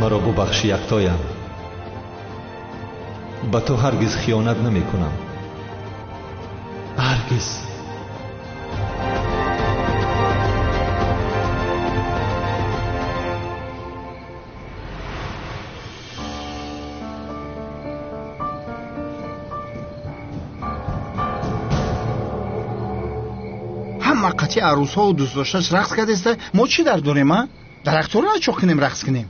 Маро бубахш, яктоям. Ба ту ҳаргиз хиёнат намекунам. Ҳаргиз. Ҳама қатъи арӯсҳову дӯстдошташ рақс кардеста, мо чӣ дард дорем, а? Дарахтҳоро начоқ кунем, рақс кунем.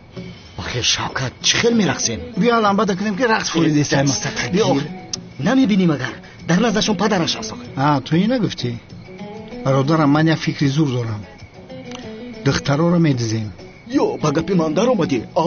Охир Шавкат, чӣ хел мерақсем? Биё ламбада кунем, ки рақс фуридеста. Намебинӣ магар? Дар наздашон падараш аст. А, ту ин нагуфтӣ? Бародарам, ман як фикри зур дорам. Духтароро медизем. Ё, ба гапи ман даромадӣ? А?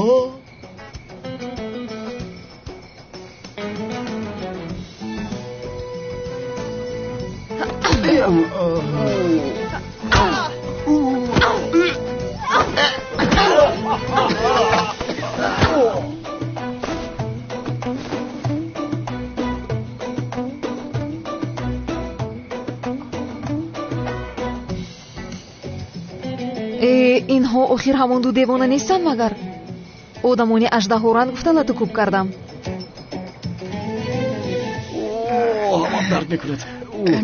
Инҳо охир ҳамон ду девона нестанд магар? Одамони аждаҳоранд гуфта латукӯб кардам. Ҳамам дард мекунад.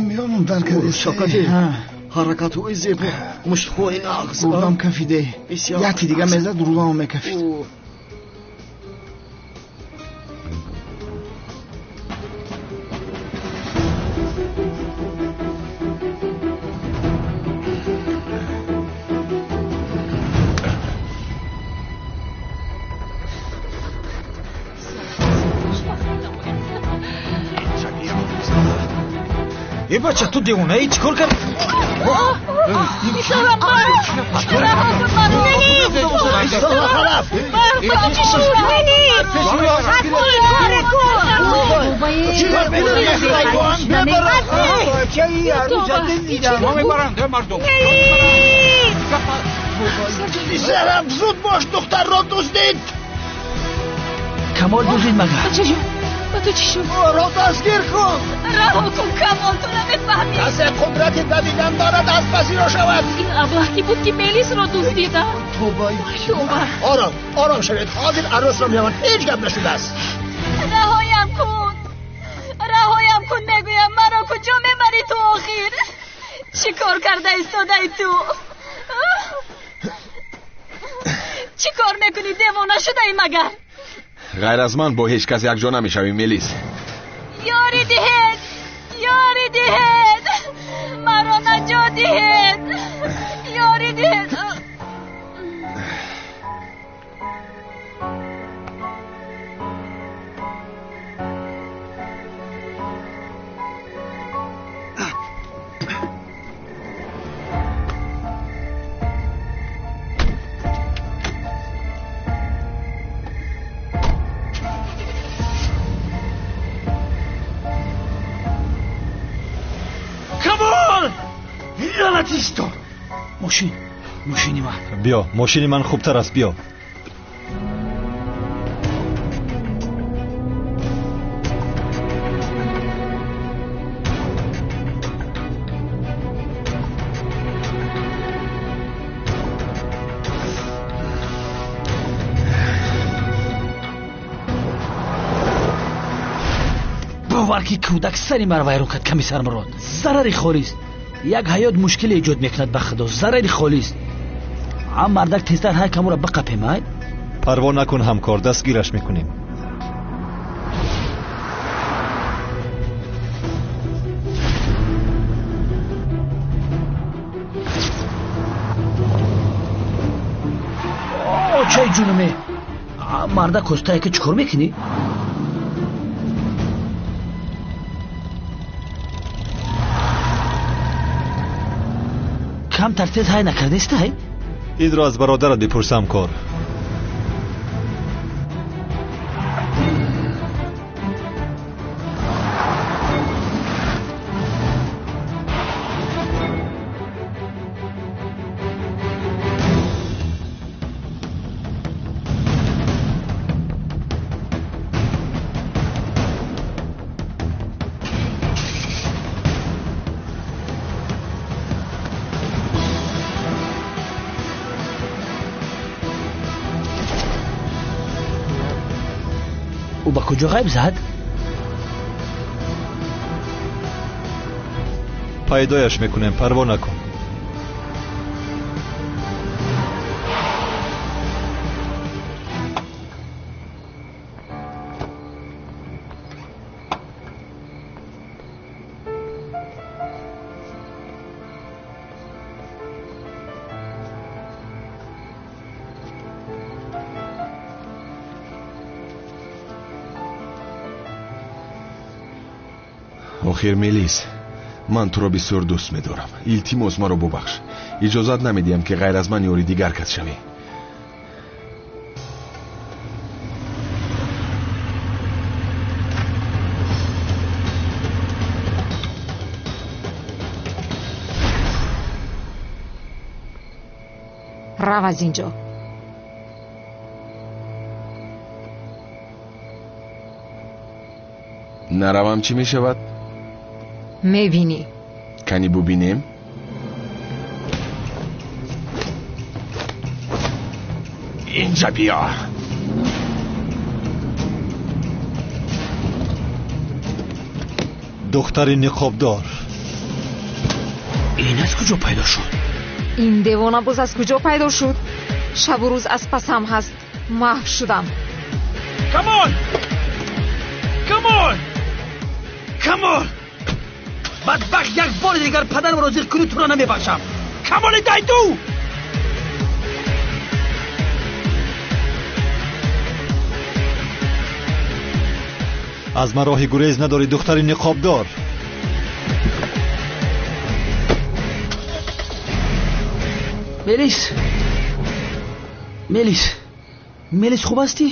Миёнам дард кард. Шавкати, ҳаракатҳои зебо, муштҳои нағз. Рудам кафиде. Яке дига мезад, рудамам мекафид. Э бача, ту девонаи, чӣ кор кардӣ? Писарам, зуд бош, духтарро дуздид. Камол дуздид магар? Ба ту чӣ шуд? Ӯро дастгир кун! Раҳо кун, Камол, ту намефаҳмӣ. Касе қудрати давидан дорад, аз пасиро шавад. Ин аблаҳ ки буд, ки Мелисро дуздида? Тоба, тоба. Ором, ором шавед, ҳозир арӯсро меёванд, ҳеҷ гап нашудааст. Раҳоям кун, раҳоям кун, мегӯям. Маро куҷо мебарӣ ту охир? Чӣ кор карда истодаи ту? Чӣ кор мекунӣ, девона шудаӣ магар? Ғайр аз ман бо ҳеҷ кас якҷо намешавӣ, Мелис. Ёрӣ диҳед, ёрӣ диҳед, маро наҷот диҳед, ёрӣ диҳед. Мошин, мошини ман. Биё, мошини ман хубтар аст, биё. Бовар ки кӯдак сари маро вайрон кард, комиссар Мурод. Зарари холист. Як ҳаёт мушкиле эҷод мекунад ба худо, зарари холист. Ам мардак тезтар ҳай камура биқапем, ай? Парво накун ҳамкор, дастгираш мекунем. Очай ҷунуме, мардак костае ки чӣ кор мекунӣ? Камтар тез ҳай накардеста, ҳай? Инро аз бародарат бипурс, ҳамкор. Ӯ ба куҷо ғайб зад? Пайдояш мекунем, парво накун. Охир Мелис, ман туро бисёр дӯст медорам. Илтимос, маро бубахш. Иҷозат намедиҳам, ки ғайр аз ман ёри дигар кас шавӣ. Рав аз ин ҷо. Наравам чӣ мешавад? Мебинӣ. Кани бубинем? Инҷа биё. Духтари ниқобдор. Ин аз куҷо пайдо шуд? Ин девона боз аз куҷо пайдо шуд? Шабу рӯз аз пасам ҳаст. Маҳв шудам. Камол! Камол! Камол! Бадбахт, як бори дигар падарамро зиқ кунӣ, туро намебахшам. Камоли дайду! Аз ман роҳи гурез надорӣ, духтари ниқобдор. Мелис, Мелис, Мелис, хуб ҳастӣ?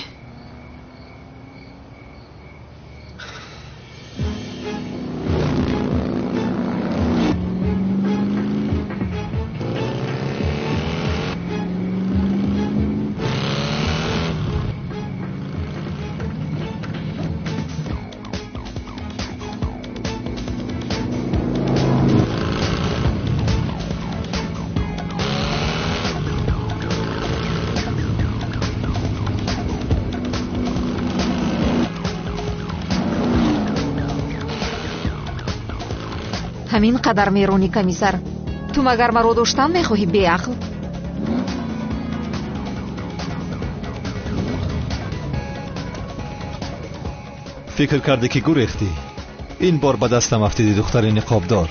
Ҳамин қадар меронӣ, комиссар. Ту магар маро доштан мехоҳӣ, беақл? Фикр кардӣ, ки гурехтӣ. Ин бор ба дастам афтидӣ, духтари ниқобдор.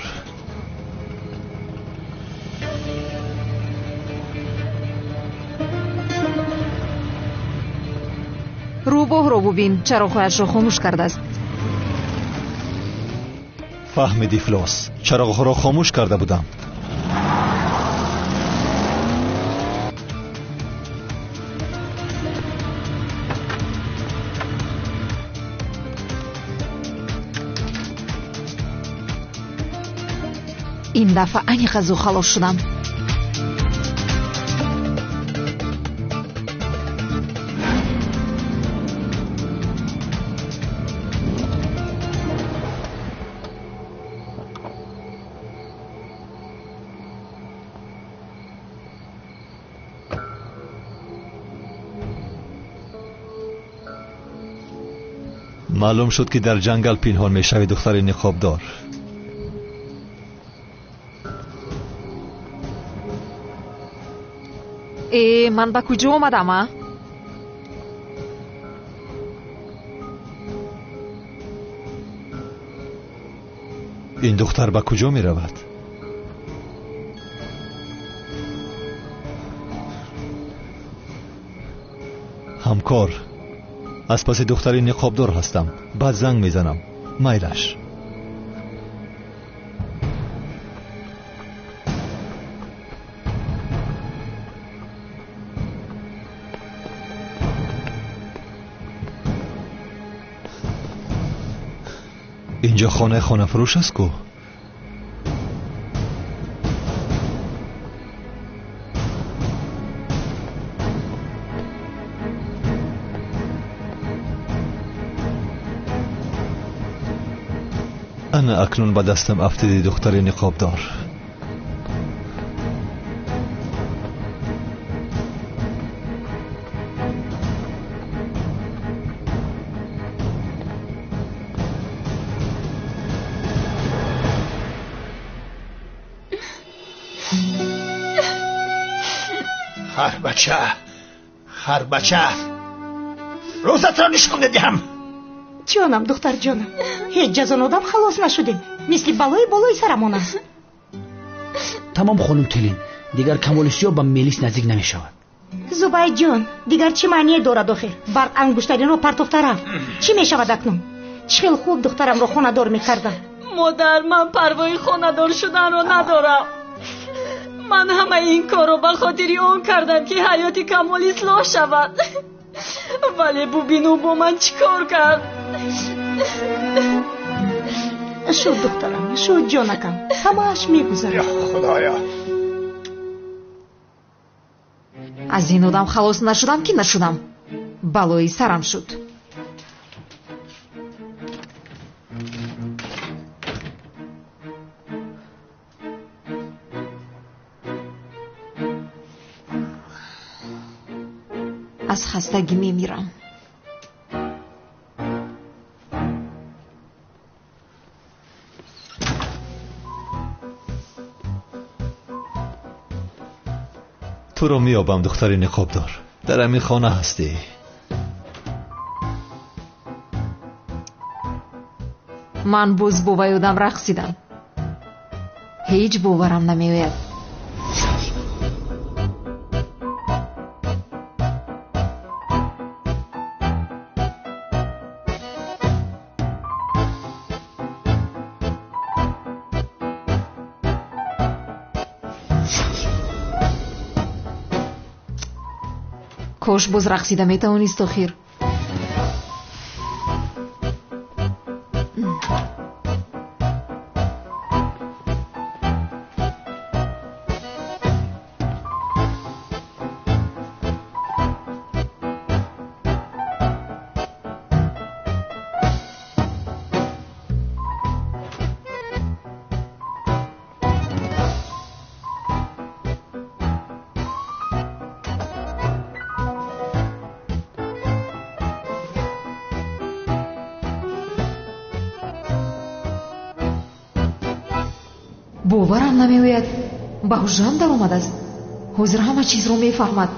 Рӯбоҳро бубин, чароғҳояшро хомӯш кардааст. Фаҳмиди, ифлос. Чароғҳоро хомӯш карда будам. Ин дафъа аниқ аз ӯ халос шудам. Маълум шуд, ки дар ҷангал пинҳон мешавӣ, духтари ниқобдор. Э, ман ба куҷо омадам, а? Ин духтар ба куҷо меравад? Ҳамкор, аз паси духтари ниқобдор ҳастам. Баъд занг мезанам. Майлаш. Инҷо хонаи хонафурӯш аст ку? Ана акнун ба дастам афтиди, духтари ниқобдор. Харбача, харбача, рӯзатро нишон медиҳам. Ҷонам, духтарҷонам, ҳеҷ аз он одам халос нашудем. Мисли балои болои сарамон аст. Тамом хонум Тулин, дигар Камоли Сиёҳ ба Мелис наздик намешавад. Зубайдҷон, дигар чӣ маъние дорад охир? Барқ ангуштариро партофта рафт. Чӣ мешавад акнун? Чӣ хел хуб духтарамро хонадор мекардам. Модар, ман парвои хонадор шуданро надорам. Ман ҳамаи ин корро ба хотири он кардам, ки ҳаёти Камол ислоҳ шавад. Вале бубин, ӯ бо ман чӣ кор кард. Шуд, духтарам, шуд, ҷонакам, ҳамааш мегузарад. Худоё, аз ин одам халос нашудам ки нашудам, балои сарам шуд. Аз хастагӣ мемирам. Туро меёбам, духтари ниқобдор. Дар ҳамин хона ҳастӣ. Ман боз бо вай одам рақсидам. Ҳеҷ боварам намеояд. Кош боз рақсида метавонист охир. Боварам намеояд. Ба ҳуҷрам даромадааст. Ҳозир ҳама чизро мефаҳмад.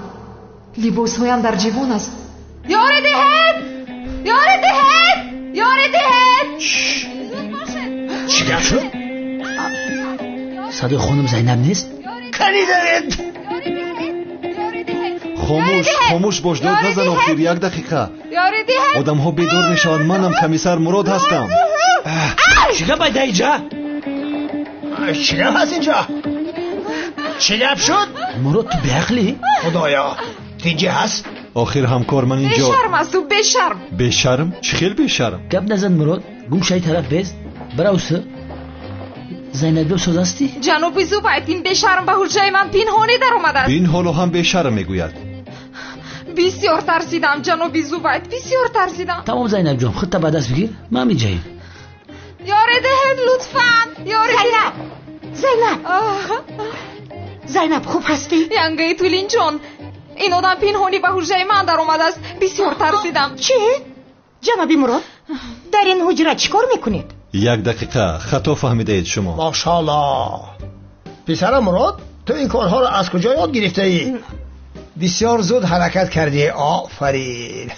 Либосҳоям дар ҷивон аст. Ёре диҳед! Ёре диҳед! Ёре диҳед! Чӣ гап шуд? Садои хонум Зайнаб нест? Канӣ даред? Хомӯш, хомӯш бош, дод назан охир, як дақиқа. Одамҳо бедор мешаванд. Манам комиссар Мурод ҳастам. Чӣ гап айда иҷа? Чӣ гап ҳаст инҷо? Чӣ гап шуд? Мурод, ту беақлӣ? Худоё, тинҷӣ ҳаст? Охир ҳамкор, ман инҷо. Бешарм аст ӯ, бешарм. Бешарм? Чӣ хел бешарм? Гап назан Мурод, гум шай тараф бест. Баравсу. Зайнаб соз ҳастӣ? Ҷаноби Зубайд, ин бешарм ба ҳуҷраи ман пинҳонӣ даромадааст. Бин, ҳоло ҳам бешарм мегӯяд. Бисёр тарсидам, ҷаноби Зубайд, бисёр тарсидам. Тамом Зайнаб ҷон, худта ба даст бигир, ман инҷаем. Ёре диҳед лутфан, ёре. Зайнаб, Зайнаб, Зайнаб, хуб ҳастӣ? Янгаи Тулинҷон, ин одам пинҳонӣ ба ҳуҷраи ман даромадааст. Бисёр тарсидам. Чӣ? Ҷаноби Мурод, дар ин ҳуҷра чӣ кор мекунед? Як дақиқа, хато фаҳмидаед шумо. Мошалло, писарам Мурод, ту ин корҳоро аз куҷо ёд гирифтаӣ? Бисёр зуд ҳаракат кардӣ, офарин.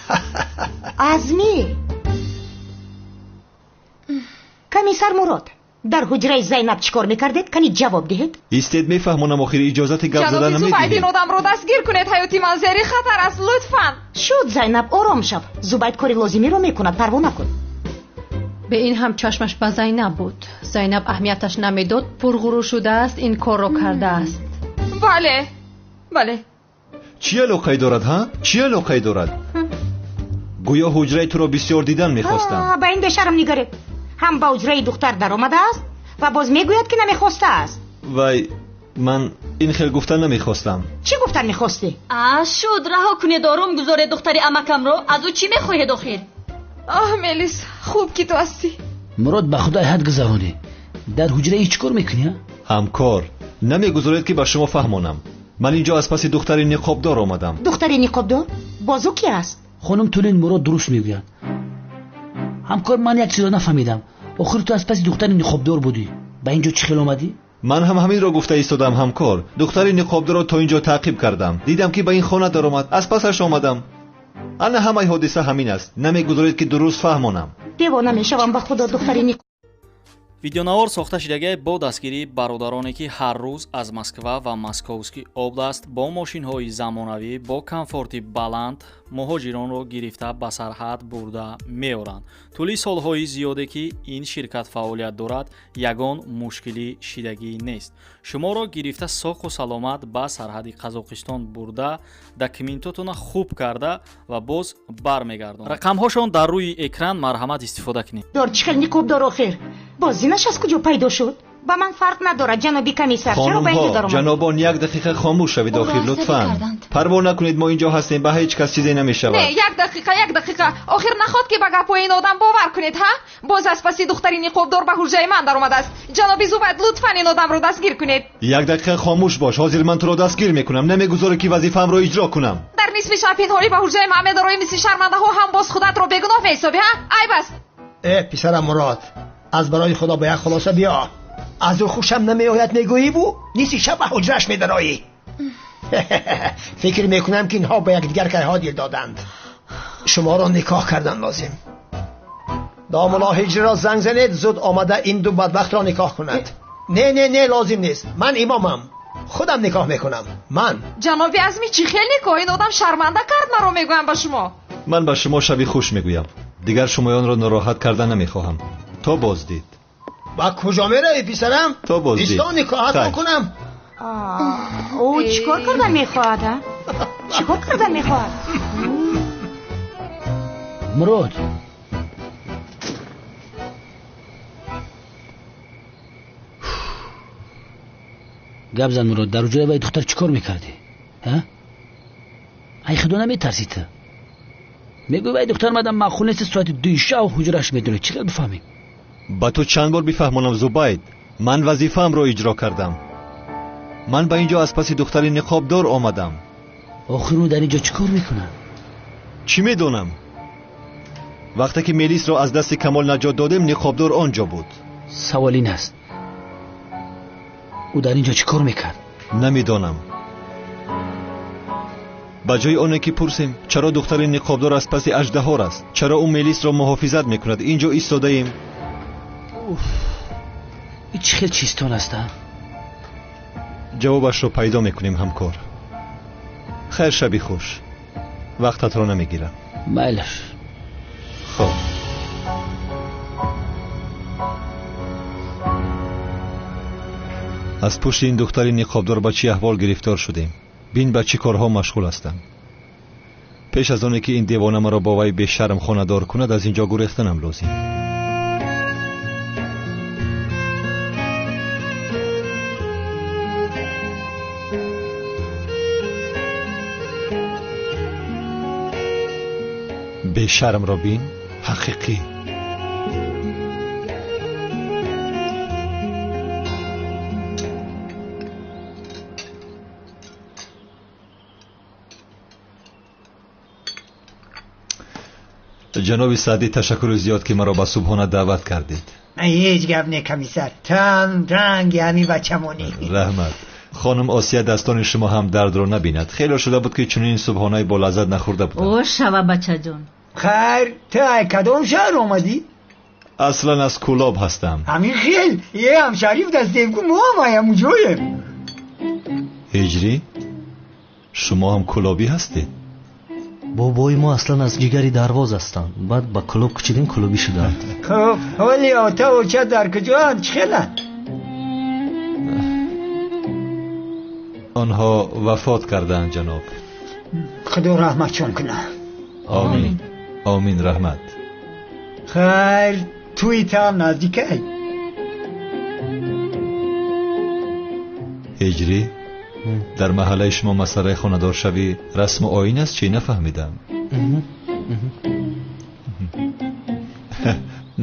Азмӣ. Комиссар Мурод, дар ҳуҷраи Зайнаб чӣ кор мекардед? Кани ҷавоб диҳед. Истед, мефаҳмонам, охир иҷозати гап зада Ҷаноби Зубайд, намедиҳед. ин одамро дастгир кунед. Ҳаёти ман зери хатар аст, лутфан. Шуд, Зайнаб, ором шав. Зубайд кори лозимиро мекунад, парво накун. Бе ин ҳам чашмаш ба Зайнаб буд. Зайнаб аҳамияташ намедод, пурғурур шудааст, ин корро кардааст. Бале, бале. Чӣ алоқае дорад, ҳа? Чӣ алоқае дорад? Гӯё ҳуҷраи туро бисёр дидан мехостам. Ба ин бешарм нигаред. Ҳам ба ҳуҷраи духтар даромадааст ва боз мегӯяд, ки намехостааст. Вай, ман ин хел гуфтан намехостам. Чӣ гуфтан мехостӣ? А, шуд, раҳо кунед, ором гузоред духтари амакамро. Аз ӯ чӣ мехоҳед охир? Оҳ, Мелис, хуб ки ту ҳастӣ. Мурод, ба худо ҳад гузаронӣ. Дар ҳуҷраи чӣ кор мекунӣ? Ҳамкор, намегузоред, ки ба шумо фаҳмонам. Ман инҷо аз паси духтари ниқобдор омадам. Духтари ниқобдор? Боз ӯ ки аст? Хонум Тулин, Мурод дуруст мегӯяд. Ҳамкор, ман як чизро нафаҳмидам. Охир ту аз паси духтари ниқобдор будӣ, ба ин ҷо чӣ хел омадӣ? Ман ҳам ҳаминро гуфта истодам ҳамкор. Духтари ниқобдорро то ин ҷо таъқиб кардам. Дидам ки ба ин хона даромад. Аз пасаш омадам. Ана ҳамаи ҳодиса ҳамин аст. Намегузоред ки дуруст фаҳмонам. Девона мешавам ба худо духтари ниқоб. Видеонавор сохта шудагай бо дастгирии бародароне ки ҳар рӯз аз Москва ва Московский област бо мошинҳои замонавӣ бо комфорти баланд муҳоҷиронро гирифта ба сарҳад бурда меоранд. Тӯли солҳои зиёде ки ин ширкат фаъолият дорад, ягон мушкилӣ шидагӣ нест. Шуморо гирифта соқу саломат ба сарҳади Қазоқистон бурда, документотона хуб карда ва боз бармегардонад. Рақамҳошон дар рӯи экран, марҳамат истифода кунед. Дор чӣ хел ниқобдор охир? Боз зинаш аз куҷо пайдо шуд? Ба ман фарқ надорад, ҷаноби комиссар. Чаро ба инҷо даромад? Ҷанобон, як дақиқа хомӯш шавед охир, лутфан. Парво накунед, мо инҷо ҳастем, ба ҳеҷ кас чизе намешавад. Не, як дақиқа, як дақиқа. Охир наход ки ба гапҳои ин одам бовар кунед, ҳа? Боз аз паси духтари ниқобдор ба ҳуҷраи ман даромадааст. Ҷаноби Зубайд, лутфан ин одамро дастгир кунед. Як дақиқа хомӯш бош, ҳозир ман туро дастгир мекунам. Намегузорӣ ки вазифаамро иҷро кунам. Дар нисфи шаб пинҳонӣ ба ҳуҷраи ман медароӣ, мисли шармандаҳо ҳам боз худатро бегуноҳ меҳисобӣ, ҳа? Айб аст. Э, писарам Мурод, аз барои худо ба як хулоса биё. Аз ӯ хушам намеояд мегӯӣ-ву нисфи шаб ба ҳуҷраш медароӣ. Фикр мекунам ки инҳо ба якдигар кайҳо дил доданд. Шуморо никоҳ кардан лозим. Домулло Ҳиҷриро занг занед, зуд омада ин ду бадбахтро никоҳ кунад. Не, не, не, лозим нест. Ман имомам, худам никоҳ мекунам. Ман. Ҷаноби Азмӣ, чӣ хел никоҳ? Ин одам шарманда кард маро, мегӯям ба шумо. Ман ба шумо шаби хуш мегӯям. Дигар шумоёнро нороҳат карда намехоҳам. То боздид. Ба куҷо меравӣ писарам? То боздид. Исто никоҳатро кунам. Ӯ чӣ кор кардан мехоҳад, а? Чӣ кор кардан мехоҳад? Мурод, гап зан Мурод, дар ҳуҷраи вай духтар чӣ кор мекардӣ? Ҳа? Ай худо наметарсӣ ту? Мегӯй вай духтар мадам маъқул нест, соати дуи шав ҳуҷраш медонӣ. Чӣ хел бифаҳмем? Ба ту чанд бор бифаҳмонам Зубайд, ман вазифаамро иҷро кардам. Ман ба ин ҷо аз паси духтари ниқобдор омадам. Охир ӯ дар ин ҷо чӣ кор мекунад? Чӣ медонам? Вақте ки Мелисро аз дасти Камол наҷот додем, ниқобдор он ҷо буд. Савол ин аст, ӯ дар ин ҷо чӣ кор мекард? Намедонам. Ба ҷои оне ки пурсем чаро духтари ниқобдор аз паси аждаҳор аст, чаро ӯ Мелисро муҳофизат мекунад, ин ҷо истодаем. Ин чӣ хел чизтон аст, а? Ҷавобашро пайдо мекунем ҳамкор. Хайр, шаби хуш. Вақтатро намегирам. Майлаш. Хоб. Аз пушти ин духтари ниқобдор ба чӣ аҳвол гирифтор шудем? Бин ба чӣ корҳо машғул ҳастам. Пеш аз оне ки ин девона маро бо вай бешарм хонадор кунад, аз ин ҷо гурехтанам лозим. Бешармро бин, ҳақиқӣ. Ҷаноби Саъдӣ, ташаккури зиёд ки маро ба субҳона даъват кардед. Ҳеҷ гап не комиссар, тан ранги ҳамин бачамонӣ. Раҳмат. Хонум Осия, дастони шумо ҳам дардро набинад. Хеле шуда буд ки чунин субҳонаи болаззат нахӯрда будам. О, шава бачаҷон. Хайр, ту ай кадом шаҳр омадӣ? Аслан аз Кӯлоб ҳастам. Ҳамин хел, е ҳамшариф дастевгу мо ҳам ай ҳамуҷоем. Ҳиҷрӣ, шумо ҳам кӯлобӣ ҳастед? Бобои мо аслан аз ҷигари Дарвоз ҳастанд. Баъд ба Кӯлоб кӯчидем, кӯлобӣ шуданд. Хуб, ҳоли ота оча дар куҷоанд? Чӣ хеланд? Онҳо вафот кардаанд ҷаноб. Худо раҳматшон кунад. Омин. Омин, раҳмат. Хайр, тӯи таам наздикай. Ҳиҷрӣ, дар маҳаллаи шумо масъалаи хонадоршавӣ расму оин аст чӣ? Нафаҳмидам.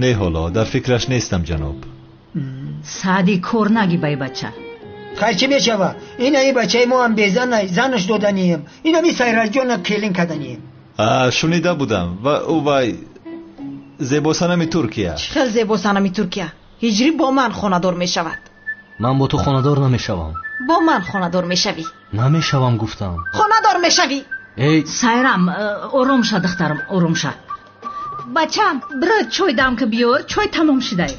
Не, ҳоло дар фикраш нестам ҷаноб. Саъдӣ, кор наги бай бача. Хайр, чӣ мешава? Ина ин бачаи мо ҳам безан, занаш доданием. Инами Сайраҷона келин каданием. Шунида будам. Ва ӯ вай зебосанами Туркия. Чӣ хел зебосанами Туркия? Ҳиҷрӣ бо ман хонадор мешавад. Ман бо ту хонадор намешавам. Бо ман хонадор мешавӣ. Намешавам гуфтам. Хонадор мешавӣ. Эй Сайрам, ором ша духтарам, ором ша. Бачам, биро чой дам ки биёр, чой тамом шудай.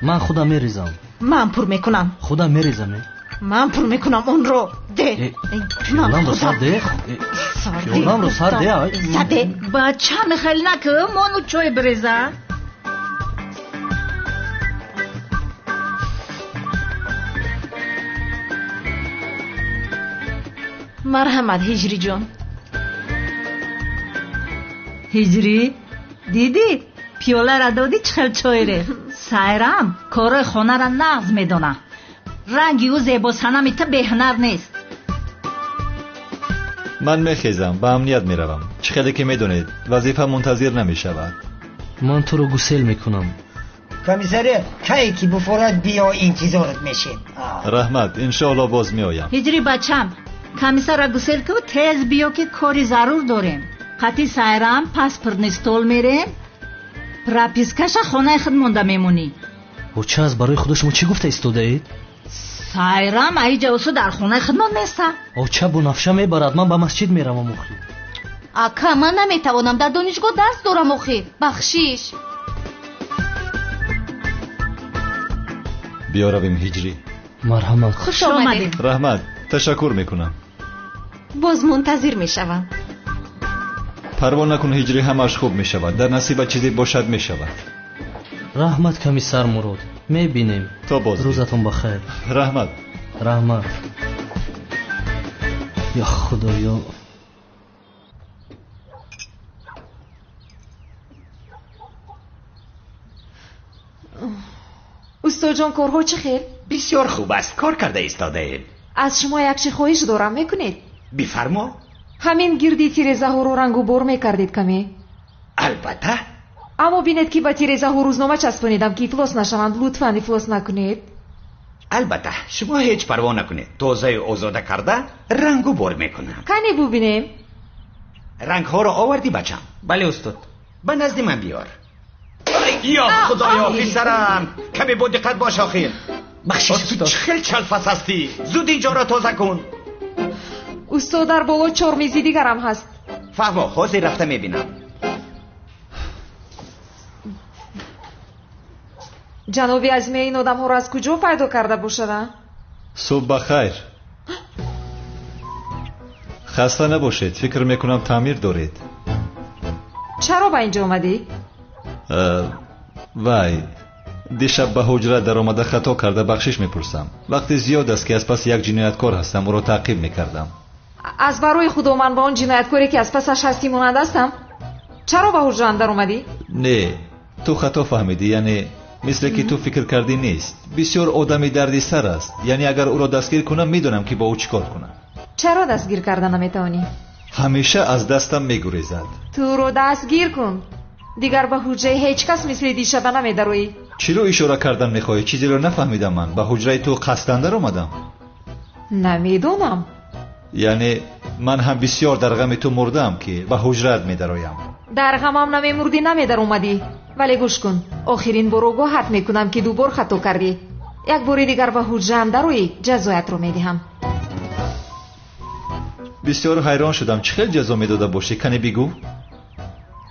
Ман худам мерезам. Ман пур мекунам. Худам мерезам. Ман пур мекунам онро. Де. Пиёламро сар де. Пиёламро сар де. Саде. Бачам, хеле наку, мону чой биреза. Марҳамат, Ҳиҷриҷон. Ҳиҷрӣ, дидӣ? Пиёлара додӣ чӣ хел чой рехт. Сайрам корҳои хонара нағз медона. Ранги ӯ зебосанами ту беҳунар нест. Ман мехезам, ба амният меравам. Чӣ хеле ки медонед, вазифа мунтазир намешавад. Ман туро гусел мекунам. Комиссаре, кай ки буфорад биё, интизорат мешем. Раҳмат, иншоалло боз меоям. Ҳиҷрӣ бачам, комиссара гусел ку, тез биё ки кори зарур дорем. Қати Сайрам паспортный стол мерем. Пропискаша хонаи худ монда мемонӣ. Оча, аз барои худо шумо чӣ гуфта истодаед? Сайрам аиҷа усу дар хонаи худмон неста. Оча бунафша мебарад, ман ба масҷид меравам охир. Ака, ман наметавонам, дар донишгоҳ дарс дорам охир. Бахшиш. Биё равем Ҳиҷрӣ. Марҳамат. Хуш омадед. Раҳмат, ташаккур мекунам. Боз мунтазир мешавам. Парво накун Ҳиҷрӣ, ҳамааш хуб мешавад. Дар насиба чизе бошад мешавад. Раҳмат комиссар Мурод, мебинем. То боз. Рӯзатон бахайр. Раҳмат. Раҳмат. Ё Худоё. Устоҷон, корҳо чӣ хел? Бисёр хуб аст, кор карда истодаем. Аз шумо як чи хоҳиш дорам, мекунед? Бифармо. Ҳамин гирди тирезаҳоро рангу бор мекардед каме? Албатта. Аммо бинед ки ба тирезаҳо рӯзнома часпонидам ки ифлос нашаванд. Лутфан ифлос накунед. Албатта, шумо ҳеҷ парво накунед. Тозаю озода карда рангу бор мекунам. Кане бубинем. Рангҳоро овардӣ бачам? Бале устод. Ба назди ман биёр. Ё худоё, писарам, каме бо диққат бош охир. Бахшиш устод. Чӣ хел чалфас ҳастӣ? Зуд инҷоро тоза кун. Устод, дар боло чор мизи дигарам ҳаст. Фаҳмо, ҳозир рафта мебинам. Ҷаноби Азмия ин одамҳоро аз куҷо пайдо карда бошада? Субҳ бахайр. Хаста набошед, фикр мекунам таъмир доред. Чаро ба инҷо омадӣ? Вай, дишаб ба ҳуҷра даромада хато карда бахшиш мепурсам. Вақти зиёд аст ки аз паси як ҷинояткор ҳастам, ӯро таъқиб мекардам. Аз барои худо ман ба он ҷинояткоре ки аз пасаш ҳастӣ монанд ҳастам? Чаро ба ҳуҷраам даромадӣ? Не, ту хато фаҳмидӣ, яъне мисле ки ту фикр кардӣ нест. Бисёр одами дарди сар аст, яъне агар ӯро дастгир кунам медонам ки бо ӯ чӣ кор кунам. Чаро дастгир карда наметавонӣ? Ҳамеша аз дастам мегурезад. Ту ӯро дастгир кун, дигар ба ҳуҷраи ҳеҷ кас мисли дишаба намедароӣ. Чиро ишора кардан мехоҳӣ? Чизеро нафаҳмидам. Ман ба ҳуҷраи ту қасдан даромадам. Намедонам. Яъне ман ҳам бисёр дар ғами ту мурдаам ки ба ҳуҷраат медароям. Дар ғамам намемурдӣ, намедаромадӣ. Вале гӯш кун, охирин бор огоҳат мекунам ки ду бор хато кардӣ. Як бори дигар ба ҳуҷраам дароӣ, ҷазоятро медиҳам. Бисёр ҳайрон шудам, чӣ хел ҷазо медода бошӣ? Кане бигӯ.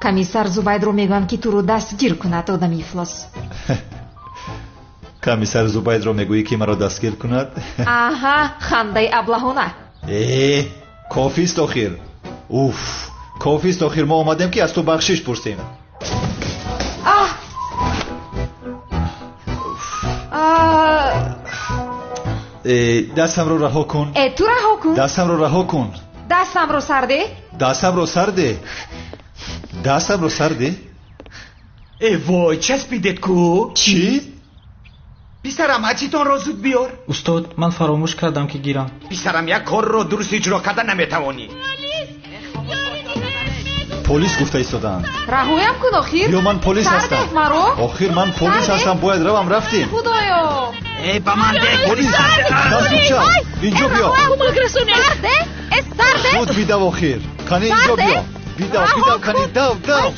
Комиссар Зубайдро мегӯям ки туро дастгир кунад, одами ифлос. Комиссар Зубайдро мегӯӣ ки маро дастгир кунад? Аҳа, хандаи аблаҳона. Э, кофист охир. Уф, кофист охир. Мо омадем ки аз ту бахшиш пурсем. Дастамро раҳо кун. Э, ту раҳо кун. Дастамро раҳо кун. Дастамро сарде. Дастамро сарде. Дастамро сарде. Э вой, часпидед ку? Чӣ? Писарам, ачитонро зуд биёр. Устод, ман фаромӯш кардам ки гирам. Писарам, як корро дуруст иҷро карда наметавонӣ. Полис гуфта истодаанд. Раҳоям кун охир. Ё ман полис ҳастам. Охир ман полис ҳастам, бояд равам. Рафтем. Худоё. Э, ба ман де. Полис. Дастуча, инҷо биё. Кӯмак расонед. Сарде, э сарде. Зуд бидав охир. Кани инҷо биё. Бидав, бидав, кани дав, дав.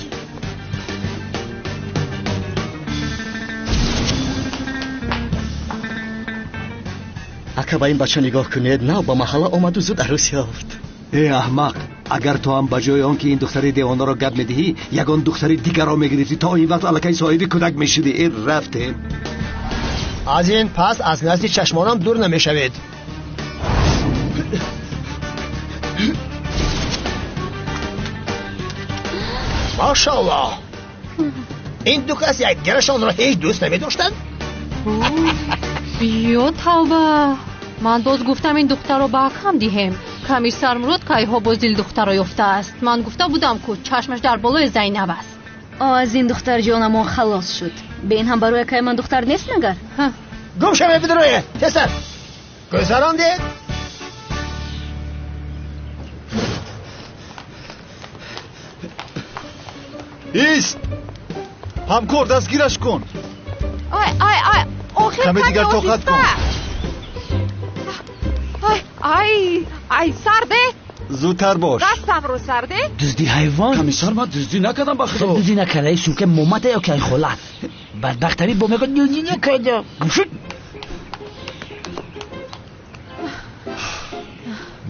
Ака, ба ин бача нигоҳ кунед, нав ба маҳалла омаду зуд арӯс ёфт. Э аҳмақ, агар ту ҳам ба ҷои он ки ин духтари девонаро гап медиҳӣ, ягон духтари дигарро мегирифтӣ, то ин вақт аллакай соҳиби кӯдак мешудӣ. Э рафтем. Аз ин пас аз назди чашмонам дур намешавед. Машааллоҳ, ин ду кас якдигарашонро ҳеҷ дӯст намедоштанд. Ё тавба, ман боз гуфтам ин духтарро ба акам диҳем. Комиссар Мурод кайҳо боз дил духтарро ёфтааст. Ман гуфта будам, ку чашмаш дар болои Зайнаб аст. Аз ин духтар ҷонамон халос шуд. Бе ин ҳам барои акай ман духтар нест магар? Гум шавед, бидурое тезтар гузарондед. Ист! Ҳамкор, дастгираш кун. Ай, ай, ай, охир каме дигар тоқат кун. Ай, ай, ай, сарде. Зудтар бош. Дастамро сарде. Дузди ҳайвон. Комиссар, ман дуздӣ накардам, ба худо. Дуздӣ накарда, ин сумка момата ё ки ай холат. Бадбахтари бо мегӯяд дуздӣ накардам. Гум шуд.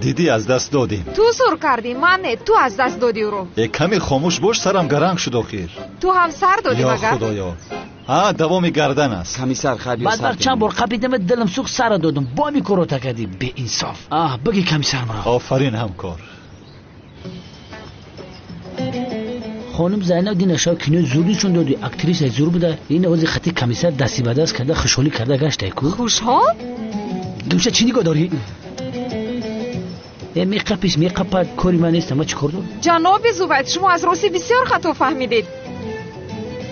Дидӣ, аз даст додем. Ту зур кардӣ, ман не, ту аз даст додӣ ӯро. Э каме хомӯш бош, сарам гаранг шуд охир. Ту ҳам сар додӣ магар? Ё худоё. Ҳа, давоми гардан аст. Комиссар, хайр, биё сар. Бадбахт чанд бор қапидам, дилам сӯхт, сара додам. Бо ҳамин корро кардӣ, беинсоф. Аҳ, бигӣ комиссар Мурод. Офарин ҳамкор. Хонум Зайнаб динаша кинои зур нишон доди, актрисаи зур буда. Ин овози хати комиссар дасти ба даст карда хушҳолӣ карда гаштай ку. Хушҳол? Гумша, чӣ нигоҳ дорӣ? Э меқапис, меқапад, кори ман нест, ман чӣ кор дорам? Ҷаноби Зувайд, шумо аз рости бисёр хато фаҳмидед.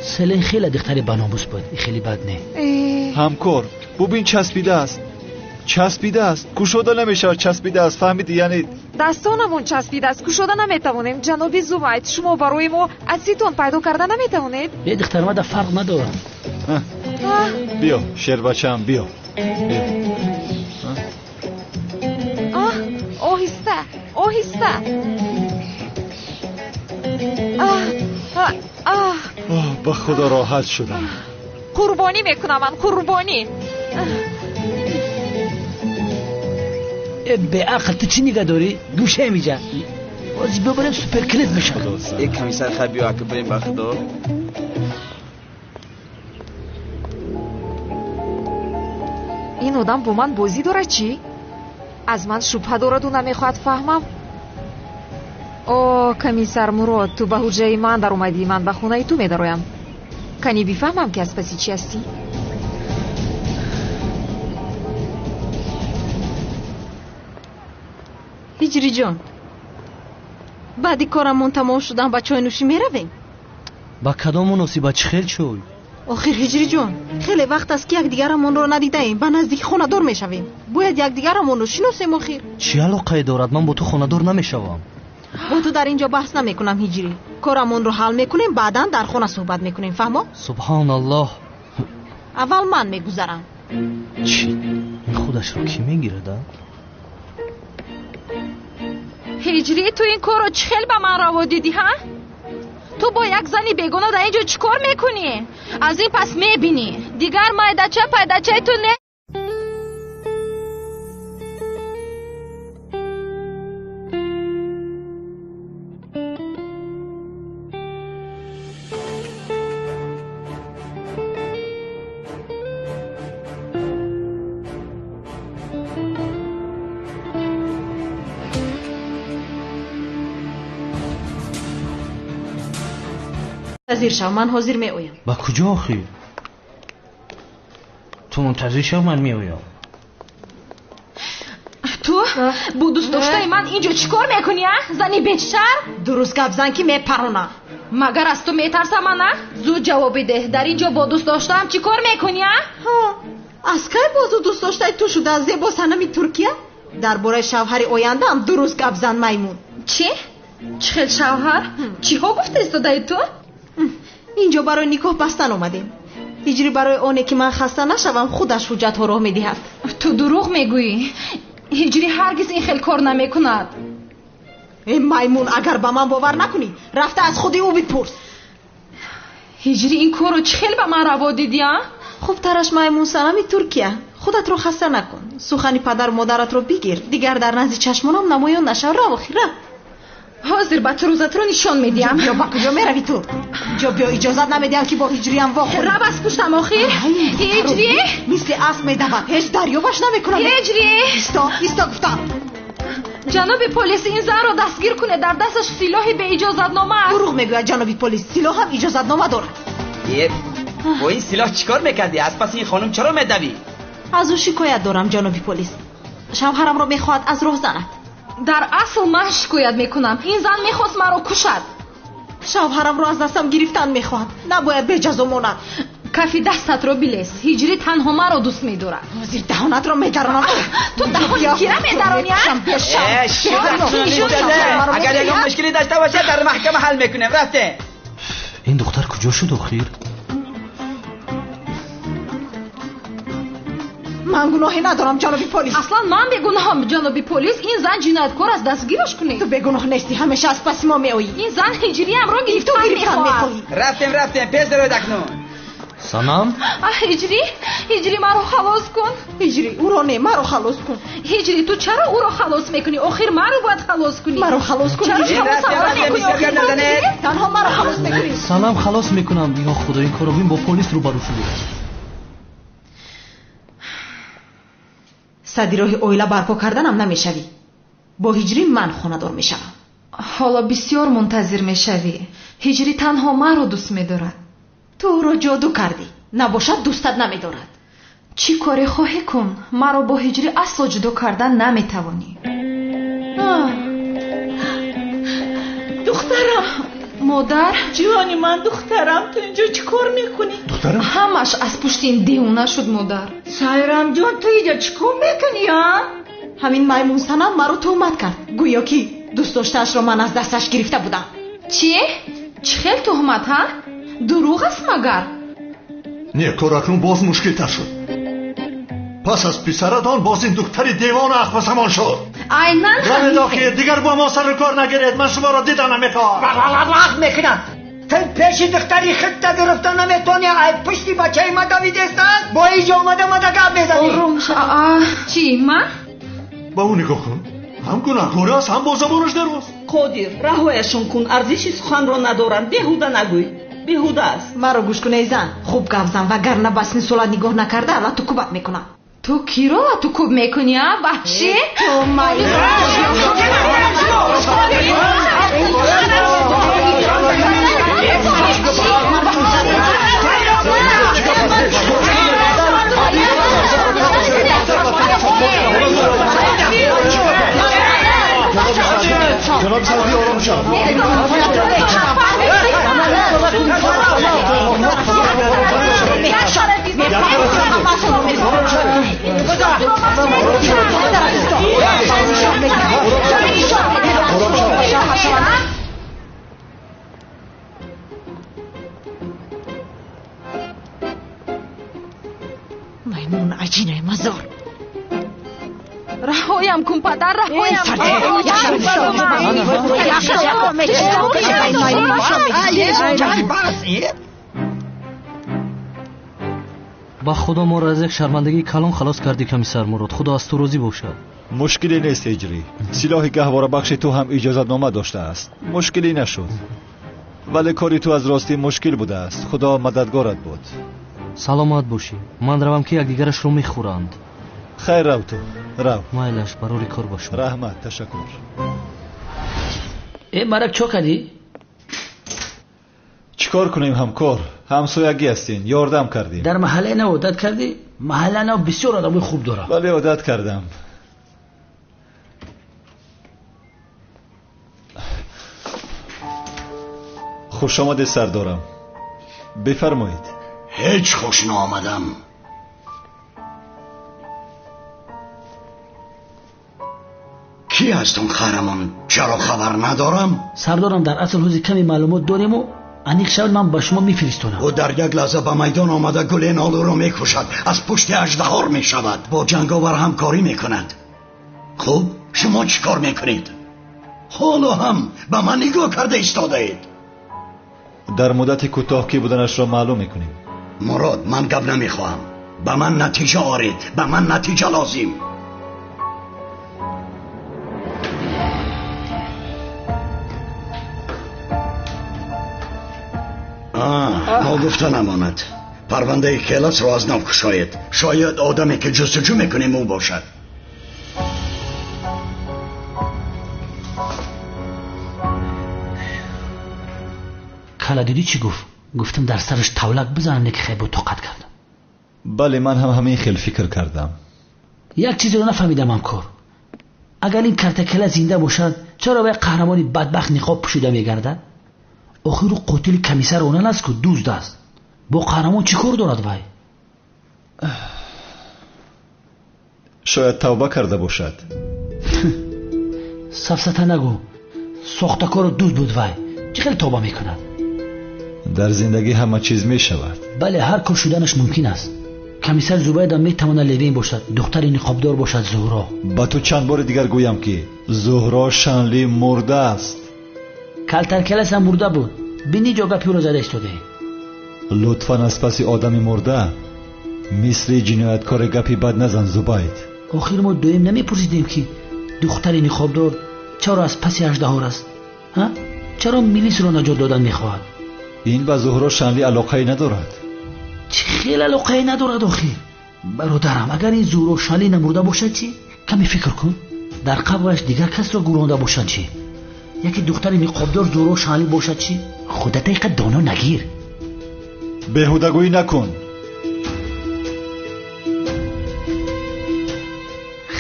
Селен хеле духтари баномус буд, хеле бад не. Ҳамкор, бубин, часпидааст. Часпидааст, кушода намешавад, часпидааст, фаҳмидӣ? Яъне дастонамон часпидааст, кушода наметавонем. Ҷаноби Зувайд, шумо барои мо ацетон пайдо карда наметавонед? Е духтар, мада фарқ надорад. Биё, шербачаам, биё. Биё. Оҳиста, оҳиста. Ба худо роҳат шудам. Қурбонӣ мекунам ман, қурбонӣ. Э беақл, ту чӣ нигоҳ дорӣ? Гӯшаем иҷа. Ҳозир бибарем суперклип мешавад. Э комиссар, хайр, биё ака, бирем ба худо. Ин одам бо ман бозӣ дорад чӣ? Аз ман шубҳа дораду намехоҳад фаҳмам. О, комиссар Мурод, ту ба ҳуҷраи ман даромадӣ, ман ба хонаи ту медароям. Кани бифаҳмам, ки аз паси чӣ ҳастӣ? Ҳиҷриҷон, баъди корамон тамом шудан ба чойнӯшӣ меравем? Ба кадом муносибат, чӣ хел чой? Охир ҳиҷриҷон, хеле вақт аст, ки якдигарамонро надидаем, ба наздики хонадор мешавем. Бояд якдигарамонро шиносем охир. Чӣ алоқае дорад? Ман бо ту хонадор намешавам. Бо ту дар ин ҷо баҳс намекунам ҳиҷрӣ. Корамонро ҳал мекунем, баъдан дар хона суҳбат мекунем, фаҳмо? Субҳоналлоҳ. Аввал ман мегузарам. Чӣ? Ин худашро кӣ мегирад, а? Ҳиҷрӣ, ту ин корро чӣ хел ба ман раво дидӣ, ҳа? Ту бо як зани бегона дар ин ҷо чӣ кор мекунӣ? Аз ин пас мебинӣ. Дигар майдача пайдачаи ту не. Мунтазир шав, ман ҳозир меоям. Ба куҷо охир? Ту мунтазир шав, ман меоям. Ту бо дӯстдоштаи ман ин ҷо чӣ кор мекунӣ, а? Зани бечшарм? Дуруст гап зан, ки мепаронам. Магар аз ту метарсам, ана? Зуд ҷавоб бидеҳ, дар ин ҷо бо дӯстдоштаам чӣ кор мекунӣ, а? Аз кай бозу дӯстдоштаи ту шуда, зебо санами Туркия? Дар бораи шавҳари ояндаам дуруст гап зан, маймун. Чӣ? Чӣ хел шавҳар? Чиҳо гуфта истодаи ту? Инҷо барои никоҳ бастан омадем. Ҳиҷрӣ барои оне ки ман хаста нашавам, худаш ҳуҷҷатҳо роҳ медиҳад. Ту дурӯғ мегӯӣ. Ҳиҷрӣ ҳаргиз ин хел кор намекунад. Э маймун, агар ба ман бовар накунӣ, рафта аз худи ӯ бипурс. Ҳиҷрӣ, ин корро чӣ хел ба ман раво дидӣ, а? Хубтараш маймунсанами Туркия. Худатро хаста накун. Сухани падару модаратро бигир. Дигар дар назди чашмонам намоён нашав. Рав охир, рав. Ҳозир ба ту рӯзатро нишон медиҳам. Биё, ба куҷо меравӣ ту? Ҷо биё, иҷозат намедиҳам ки бо ҳиҷриям вохӯрӣ. Рав аз пуштам охир. Ҳиҷрӣ! Мисли асп медавад. Ҳеҷ дарёбаш намекунам. Ҳиҷрӣ! Исто, исто гуфтам. Ҷаноби полис, ин занро дастгир кунед. Дар дасташ силоҳи беиҷозатнома аст. Дурӯғ мегӯяд ҷаноби полис. Силоҳ ҳам иҷозатнома дорад. Бо ин силоҳ чӣ кор мекардӣ? Аз паси ин хонум чаро медавӣ? Аз ӯ шикоят дорам ҷаноби полис. Шавҳарамро мехоҳад аз роҳ занад. Дар асл ман шикоят мекунам. Ин зан мехост маро кушад. Шавҳарамро аз дастам гирифтан мехоҳад. Набояд беҷазо монад. Кафи дастатро билес. Ҳиҷрӣ танҳо маро дӯст медорад. Ҳозир даҳонатро медаронам. Ту даҳони кира медаронӣ? Агар ягон мушкилӣ дошта бошад дар маҳкама ҳал мекунем. Рафтем. Ин духтар куҷо шуд охир? Ман гуноҳе надорам ҷаноби полис. Аслан ман бегуноҳам ҷаноби полис. Ин зан ҷинояткор аст, дастгираш кунед. Ту бегуноҳ нестӣ, ҳамеша аз паси мо меоӣ. Ин зан ҳиҷриямро гирифтан мехоҳад. Рафтем, рафтем, пеш дароед акнун. Санам? Аҳ, ҳиҷрӣ, ҳиҷрӣ маро халос кун. Ҳиҷрӣ, ӯро не, маро халос кун. Ҳиҷрӣ, ту чаро ӯро халос мекунӣ? Охир маро бояд халос кунӣ. Маро халос кун. Чаро халос мекунӣ? Танҳо маро халос мекунӣ. Санам, халос мекунам. Ё худо, ин корро бин, бо полис рӯбарӯ шудӣ. Сади роҳи оила барпо карданам намешавӣ. Бо ҳиҷрӣ ман хонадор мешавам. Ҳоло бисёр мунтазир мешавӣ. Ҳиҷрӣ танҳо маро дӯст медорад. Ту ӯро ҷоду кардӣ. Набошад дӯстат намедорад. Чӣ коре хоҳӣ кун, маро бо ҳиҷрӣ асло ҷудо кардан наметавонӣ. Духтарам! Модар! Ҷони ман, духтарам, ту инҷо чӣ кор мекунӣ? Духтарам? Ҳамаш аз пушти ин девона шуд, модар. Сайрамҷон, ту инҷо чӣ кор мекунӣ, а? Ҳамин маймунсанам маро туҳмат кард. Гӯё ки дӯст доштаашро ман аз дасташ гирифта будам. Чӣ? Чӣ хел туҳмат, ҳа? Дурӯғ аст магар? Не, кор акнун боз мушкилтар шуд. Пас аз писаратон боз ин духтари девона ахвасамон шуд. Айнан равед охир, дигар бо мо сару кор нагиред. Ман шуморо дида намехоҳам. Вақт мекунам. Ту пеши духтари худта гирифта наметонӣ, ай пушти бачаи ма давидестан, бо инҷо омада мада гап мезанӣ. Ором шав. Чӣ, ман? Ба ӯ нигоҳ кун. Ҳам гунаҳкор аст, ҳам бо забонаш дароз. Қодир, раҳояшон кун. Арзиши суханро надоранд. Беҳуда нагӯй. Беҳуда аст. Маро гӯш кун, эй зан. Хуб гап зан, вагарна ба сини солат нигоҳ накарда лату кубат мекунам. Ту киро лату куб мекунӣ, а, ваҳшӣ? Ту ҷаноби сарди, ором шав. Маймун аҷинаи мазор. Раҳоям кун, падар, раҳоям. Ба худо моро аз як шармандагии калон халос кардӣ, комиссар Мурод. Худо аз ту розӣ бошад. Мушкиле нест, ҳиҷрӣ. Силоҳи гаҳворабахши ту ҳам иҷозатнома доштааст. Мушкиле нашуд. Вале кори ту аз ростӣ мушкил будааст. Худо мададгорат буд. Саломат бошӣ. Ман равам ки якдигарашро мехӯранд. Хайр, рав ту, рав. Майлаш, барори кор бошам. Раҳмат, ташаккур. Э, марак чо кардӣ? Чӣ кор кунем, ҳамкор? Ҳамсоягӣ ҳастин, ёрдам кардем. Дар маҳаллаи нав одат кардӣ? Маҳаллаи нав бисёр одамои хуб дорад. Бале, одат кардам. Хуш омадед, сардорам. Бифармоед. Ҳеҷ хуш наомадам. Кӣ аст он қаҳрамон? Чаро хабар надорам? Сардорам, дар асл ҳози каме маълумот дорему аниқ шавад ман ба шумо мефиристонам. Ӯ дар як лаҳза ба майдон омада гуленолуро мекушад, аз пушти аждаҳор мешавад, бо ҷанговар ҳамкорӣ мекунад. Хуб, шумо чӣ кор мекунед? Ҳоло ҳам ба ман нигоҳ карда истодаед. Дар муддати кӯтоҳ кӣ буданашро маълум мекунем. Мурод, ман гап намехоҳам. Ба ман натиҷа оред, ба ман натиҷа лозим. Ногуфта намонад, парвандаи Келасро аз нав кушоед. Шояд одаме ки ҷустуҷӯ мекунем ӯ бошад. Кала дидӣ чӣ гуфт? Гуфтам дар сараш тавлак бизанам, не ки хай бо тоқат кардам. Бале, ман ҳам ҳамин хел фикр кардам. Як чизеро нафаҳмидам ҳамкор. Агар ин картакала зинда бошад, чаро вай қаҳрамони бадбахт ниқоб пӯшида мегардад? Охир ӯ қотили комиссар онан аст ку дузд аст. Бо қаҳрамон чӣ кор дорад вай? Шояд тавба карда бошад. Сафсата нагӯ. Сохтакору дузд буд вай. Чӣ хел тавба мекунад? Дар зиндагӣ ҳама чиз мешавад. Бале, ҳар кор шуданаш мумкин аст. Комиссар Зубайда метавонад Левин бошад, духтари ниқобдор бошад Зуҳро. Ба ту чанд бори дигар гӯям ки Зуҳро Шанли мурда аст. Калтаркелас ҳам мурда буд. Бини ҷо гапи ӯро зада истодаӣ. Лутфан аз паси одами мурда мисли ҷинояткори гапи бад назан, Зубайд. Охир мо доим намепурсидем ки духтари ниқобдор чаро аз паси аждаҳор аст? Ҳа? Чаро милисро наҷот додан мехоҳад? Ин ба Зуҳро Шанли алоқае надорад. Чӣ хел алоқае надорад охир? Бародарам, агар ин Зуҳро Шанли намурда бошад чӣ? Каме фикр кун. Дар қабраш дигар касро гӯронда бошанд чӣ? Яке духтари ниқобдор Зуҳро Шанли бошад чӣ? Худата иқа доно нагир. Беҳудагӯӣ накун.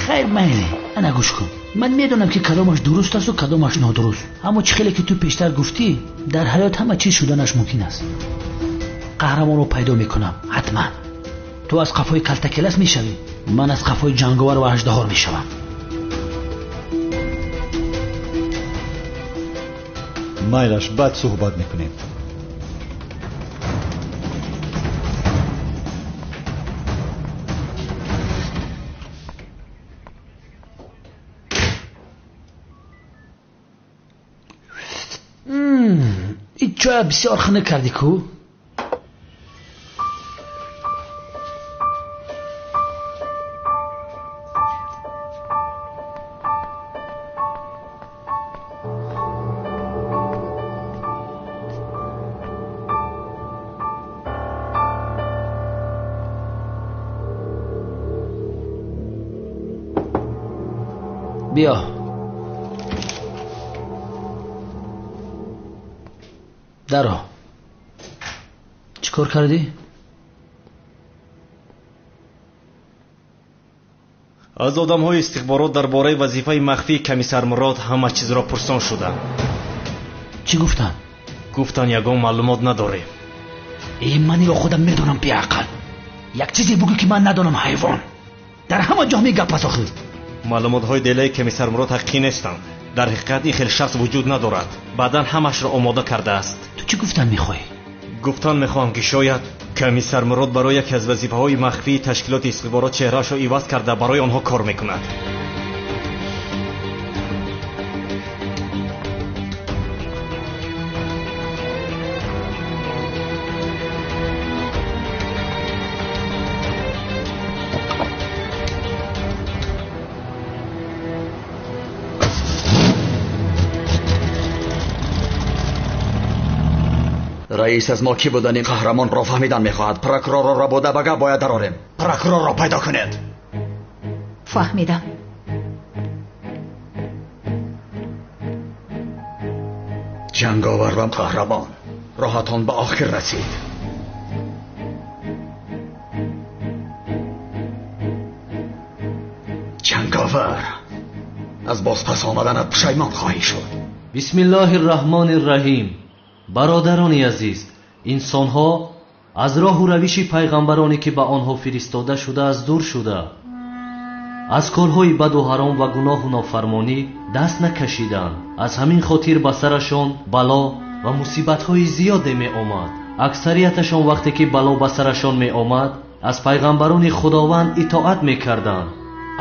Хайр, майли, ана гӯш кун. Ман медонам ки кадомаш дуруст асту кадомаш нодуруст. Аммо чӣ хеле ки ту пештар гуфтӣ, дар ҳаёт ҳама чиз шуданаш мумкин аст. Қаҳрамонро пайдо мекунам, ҳатман. Ту аз қафои калтакелас мешавӣ, ман аз қафои ҷанговар ва аждаҳор мешавам. Майлаш, баъд суҳбат мекунем. Ин чоя бисёр хунук кардӣ ку? Биё. Даро. Чӣ кор кардӣ? Аз одамҳои истихборот дар бораи вазифаи махфии комиссар Мурод ҳама чизро пурсон шудам. Чӣ гуфтанд? Гуфтанд ягон маълумот надорем. Э, ман иро худам медонам, беақл. Як чизе бугӯ ки ман надонам, ҳайвон. Дар ҳама ҷо ҳамин гап аст охир. Маълумотҳои делаи комиссар Мурод ҳақиқӣ нестанд. Дар ҳақиқат ин хел шахс вуҷуд надорад. Баъдан ҳамашро омода кардааст. Ту чӣ гуфтан мехоҳӣ? Гуфтан мехоҳам ки шояд комиссар Мурод барои яке аз вазифаҳои махфии ташкилоти истихборот чеҳраашро иваз карда барои онҳо кор мекунад. Раис аз мо кӣ будани қаҳрамонро фаҳмидан мехоҳад. Прокурорро рабода ба гап бояд дарорем. Прокурорро пайдо кунед. Фаҳмидам. Ҷанговар ва қаҳрамон, роҳатон ба охир расид. Ҷанговар, аз бозпас омаданат пушаймон хоҳӣ шуд. Бисмиллоҳир раҳмонир раҳим. Бародарони азиз, инсонҳо аз роҳу равиши пайғамбароне ки ба онҳо фиристода шудааст дур шуда, аз корҳои баду ҳаром ва гуноҳу нофармонӣ даст накашиданд. Аз ҳамин хотир ба сарашон бало ва мусибатҳои зиёде меомад. Аксарияташон вақте ки бало ба сарашон меомад, аз пайғамбарони Худованд итоат мекарданд.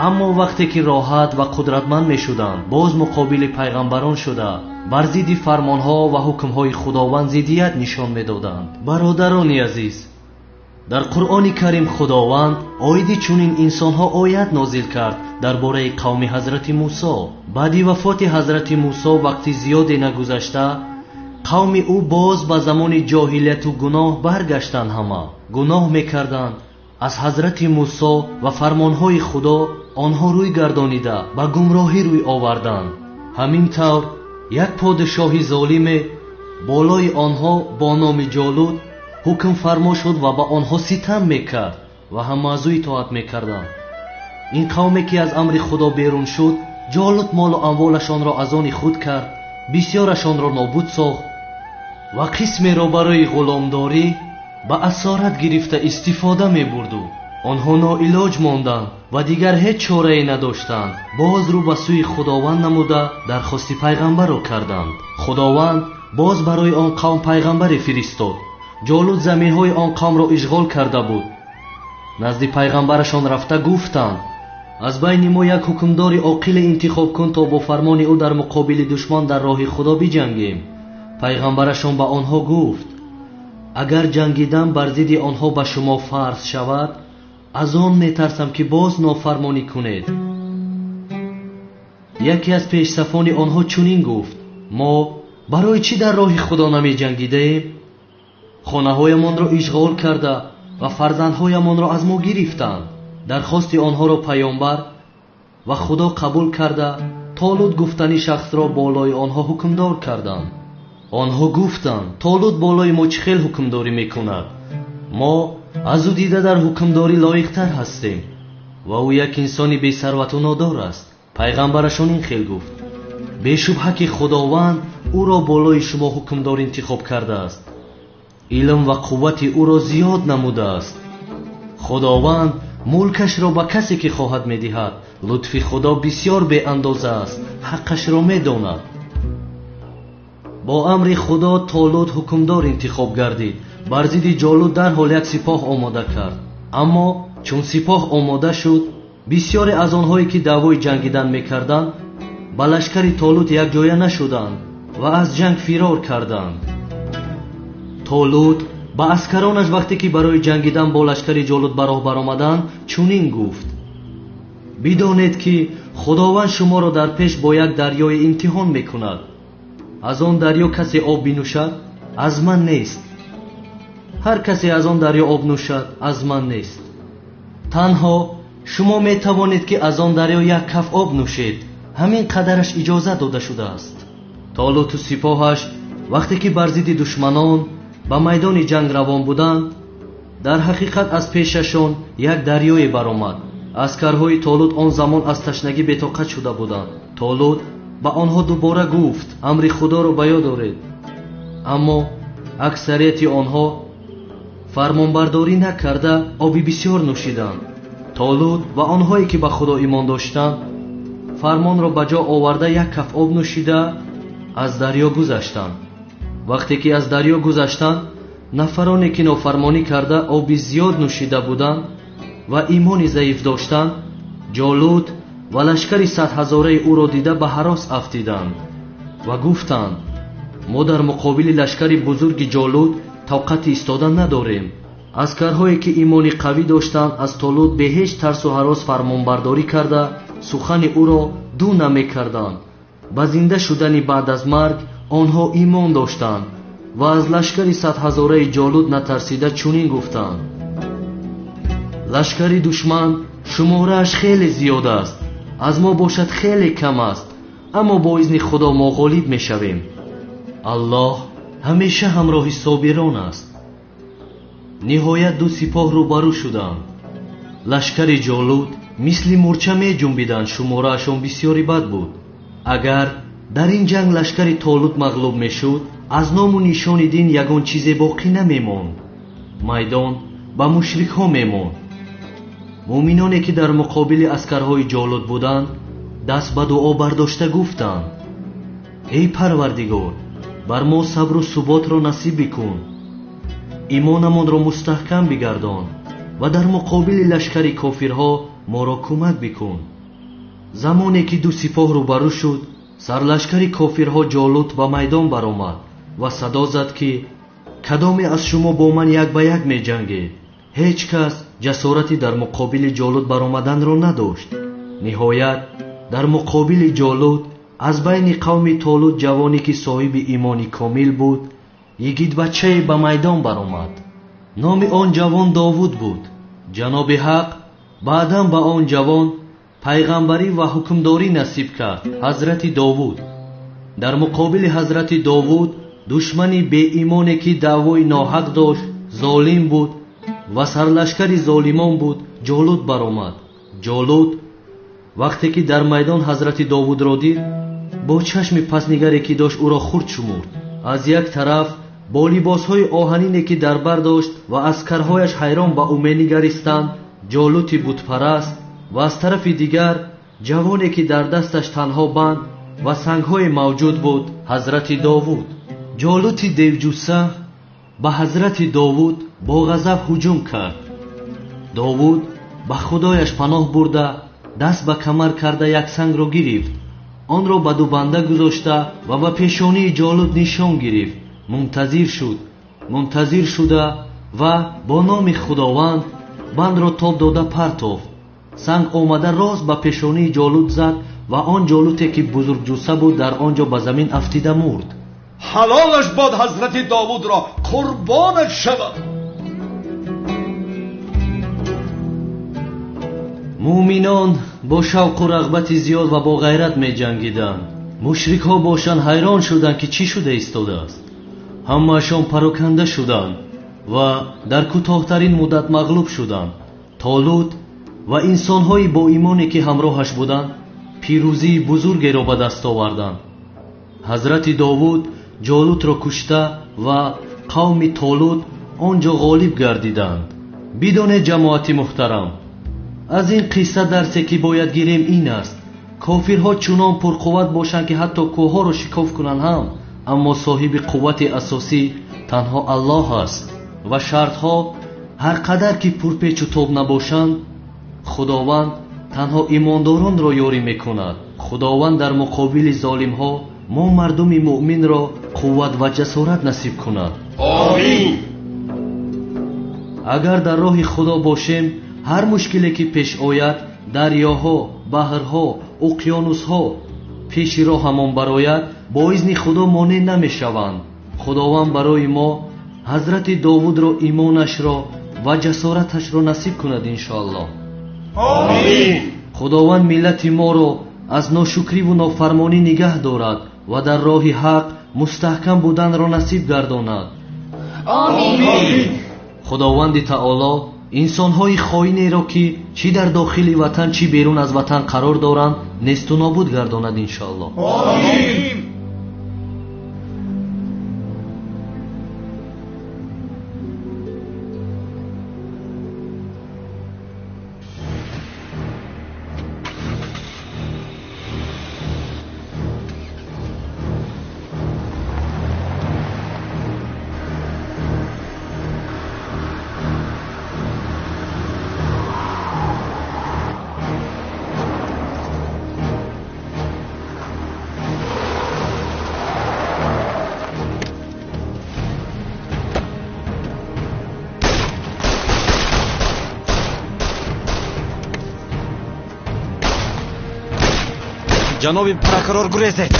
Аммо вақте ки роҳат ва қудратманд мешуданд, боз муқобили пайғамбарон шуда, бар зидди фармонҳо ва ҳукмҳои Худованд зиддият нишон медоданд. Бародарони азиз, Дар Қуръони Карим Худованд оиди чунин инсонҳо оят нозил кард дар бораи қавми ҳазрати Мусо. Баъди вафоти ҳазрати Мусо вақти зиёде нагузашта, қавми ӯ боз ба замони ҷоҳилияту гуноҳ баргаштанд. Ҳама гуноҳ мекарданд. Аз ҳазрати Мусо ва фармонҳои Худо онҳо рӯй гардонида ба гумроҳӣ рӯй оварданд. Ҳамин тавр як подшоҳи золиме болои онҳо бо номи Ҷолут ҳукмфармо шуд ва ба онҳо ситам мекард ва ҳама аз ӯ итоат мекарданд. Ин қавме ки аз амри Худо берун шуд, Ҷолут молу амволашонро аз они худ кард, бисёрашонро нобуд сохт ва қисмеро барои ғуломдорӣ ба асорат гирифта истифода мебурду. Онҳо ноилоҷ монданд ва дигар ҳеҷ чорае надоштанд. Боз рӯ ба сӯи Худованд намуда дархости пайғамбарро карданд. Худованд боз барои он қавм пайғамбаре фиристод. Ҷолут заминҳои он қавмро ишғол карда буд. Назди пайғамбарашон рафта гуфтанд: аз байни мо як ҳукмдори оқиле интихоб кун, то бо фармони ӯ дар муқобили душман дар роҳи Худо биҷангем. Пайғамбарашон ба онҳо гуфт: агар ҷангидан бар зидди онҳо ба шумо фарз шавад, аз он метарсам ки боз нофармонӣ кунед. Яке аз пешсафони онҳо чунин гуфт: мо барои чӣ дар роҳи Худо намеҷангидаем? Хонаҳоямонро ишғол карда ва фарзандҳоямонро аз мо гирифтанд. Дархости онҳоро паёмбар ва Худо қабул карда, Толут гуфтани шахсро болои онҳо ҳукмдор карданд. Онҳо гуфтанд: Толут болои мо чӣ хел ҳукмдорӣ мекунад? Мо аз ӯ дида дар ҳукмдорӣ лоиқтар ҳастем ва ӯ як инсони бесарвату нодор аст. Пайғамбарашон ин хел гуфт: бешубҳа ки Худованд ӯро болои шумо ҳукмдор интихоб кардааст, илм ва қуввати ӯро зиёд намудааст. Худованд мулкашро ба касе ки хоҳад медиҳад. Лутфи Худо бисёр беандоза аст, ҳаққашро медонад. Бо амри Худо Толут ҳукмдор интихоб гардид. Бар зидди Ҷолут дарҳол як сипоҳ омода кард. Аммо чун сипоҳ омода шуд, бисёре аз онҳое ки даъвои ҷангидан мекарданд ба лашкари Толут якҷоя нашуданд ва аз ҷанг фирор карданд. Толут ба аскаронаш вақте ки барои ҷангидан бо лашкари Ҷолут ба роҳ баромаданд чунин гуфт: бидонед ки Худованд шуморо дар пеш бо як дарёи имтиҳон мекунад. Аз он дарё касе об бинӯшад, аз ман нест. Ҳар касе аз он дарё об нӯшад, аз ман нест. Танҳо шумо метавонед ки аз он дарё як каф об нӯшед. Ҳамин қадараш иҷоза дода шудааст. Толуту сипоҳаш вақте ки бар зидди душманон ба майдони ҷанг равон буданд, дар ҳақиқат аз пешашон як дарёе баромад. Аскарҳои Толут он замон аз ташнагӣ бетоқат шуда буданд. Толут ба онҳо дубора гуфт: амри Худоро ба ёд оред. Аммо аксарияти онҳо фармонбардорӣ накарда оби бисёр нӯшиданд. Толут ва онҳое ки ба Худо имон доштанд фармонро ба ҷо оварда як каф об нӯшида аз дарё гузаштанд. Вақте ки аз дарё гузаштанд, нафароне ки нофармонӣ карда оби зиёд нӯшида буданд ва имони заиф доштанд, Ҷолут ва лашкари садҳазораи ӯро дида ба ҳарос афтиданд ва гуфтанд: мо дар муқобили лашкари бузурги Ҷолут тоқати истодан надорем. Аскарҳое ки имони қавӣ доштанд аз Толут бе ҳеҷ тарсу ҳарос фармонбардорӣ карда сухани ӯро ду намекарданд. Ба зинда шудани баъд аз марг онҳо имон доштанд ва аз лашкари садҳазораи Ҷолут натарсида чунин гуфтанд: лашкари душман шуморааш хеле зиёд аст, аз мо бошад хеле кам аст, аммо бо изни Худо мо ғолиб мешавем. Аллоҳ ҳамеша ҳамроҳи собирон аст. Ниҳоят ду сипоҳ рӯбарӯ шуданд. Лашкари Ҷолут мисли мӯрча меҷунбиданд, шумораашон бисёри бад буд. Агар дар ин ҷанг лашкари Толут мағлуб мешуд, аз ному нишони дин ягон чизе боқӣ намемонд. Майдон ба мушрикҳо мемонд. Муъминоне ки дар муқобили аскарҳои Ҷолут буданд, даст ба дуо бардошта гуфтанд: эй Парвардигор, бар мо сабру суботро насиб бикун, имонамонро мустаҳкам бигардон ва дар муқобили лашкари кофирҳо моро кӯмак бикун. Замоне ки ду сипоҳ рӯбарӯ шуд, сарлашкари кофирҳо Ҷолут ба майдон баромад ва садо зад ки кадоме аз шумо бо ман як ба як меҷангед? Ҳеҷ кас ҷасорати дар муқобили Ҷолут баромаданро надошт. Ниҳоят дар муқобили Ҷолут аз байни қавми Толут ҷавоне ки соҳиби имони комил буд, йигитбачае ба майдон баромад. Номи он ҷавон Довуд буд. Ҷаноби Ҳақ баъдан ба он ҷавон пайғамбарӣ ва ҳукмдорӣ насиб кард. Ҳазрати Довуд. Дар муқобили ҳазрати Довуд душмани беимоне ки даъвои ноҳақ дошт, золим буд ва сарлашкари золимон буд, Ҷолут баромад. Ҷолут вақте ки дар майдон ҳазрати Довудро дид, бо чашми паснигаре ки дошт ӯро хурд шумурд. Аз як тараф бо либосҳои оҳанине ки дар бар дошт ва аскарҳояш ҳайрон ба ӯ менигаристанд, Ҷолути бутпараст, ва аз тарафи дигар ҷавоне ки дар дасташ танҳо банд ва сангҳое мавҷуд буд, ҳазрати Довуд. Ҷолути девҷусса ба ҳазрати Довуд бо ғазаб ҳуҷум кард. Довуд ба худояш паноҳ бурда, даст ба камар карда як сангро гирифт, онро ба ду банда гузошта ва ба пешонии Ҷолут нишон гирифт. Мунтазир шуд, мунтазир шуда ва бо номи Худованд бандро тоб дода партофт. Санг омада рост ба пешонии Ҷолут зад ва он Ҷолуте ки бузургҷусса буд дар он ҷо ба замин афтида мурд. Ҳалолаш бод ҳазрати Довудро, қурбонаш шавад. Муъминон бо шавқу рағбати зиёд ва бо ғайрат меҷангиданд. Мушрикҳо бошанд ҳайрон шуданд ки чӣ шуда истодааст. Ҳамаашон пароканда шуданд ва дар кӯтоҳтарин муддат мағлуб шуданд. Толут ва инсонҳои боимоне ки ҳамроҳаш буданд пирӯзии бузургеро ба даст оварданд. Ҳазрати Довуд Ҷолутро кушта ва қавми Толут он ҷо ғолиб гардиданд. Бидонед ҷамоати муҳтарам, аз ин қисса дарсе ки бояд гирем ин аст: кофирҳо чунон пурқувват бошанд ки ҳатто кӯҳҳоро шикоф кунанд ҳам, аммо соҳиби қуввати асосӣ танҳо Аллоҳ аст ва шартҳо ҳар қадар ки пурпечу тоб набошанд, Худованд танҳо имондоронро ёрӣ мекунад. Худованд дар муқобили золимҳо мо мардуми муъминро қувват ва ҷасорат насиб кунад. Омин. Агар дар роҳи Худо бошем, ҳар мушкиле ки пеш ояд, дарёҳо, баҳрҳо, уқёнусҳо пеши роҳамон барояд, бо изни Худо монеъ намешаванд. Худованд барои мо ҳазрати Довудро имонашро ва ҷасораташро насиб кунад иншоаллоҳ. Омин. Худованд миллати моро аз ношукриву нофармонӣ нигаҳ дорад ва дар роҳи ҳақ мустаҳкам буданро насиб гардонад. Омин. Худованди таоло инсонҳои хоинеро ки чӣ дар дохили ватан чӣ берун аз ватан қарор доранд несту нобуд гардонад иншоаллоҳ. Омин. Ҷаноби прокурор, гурезед!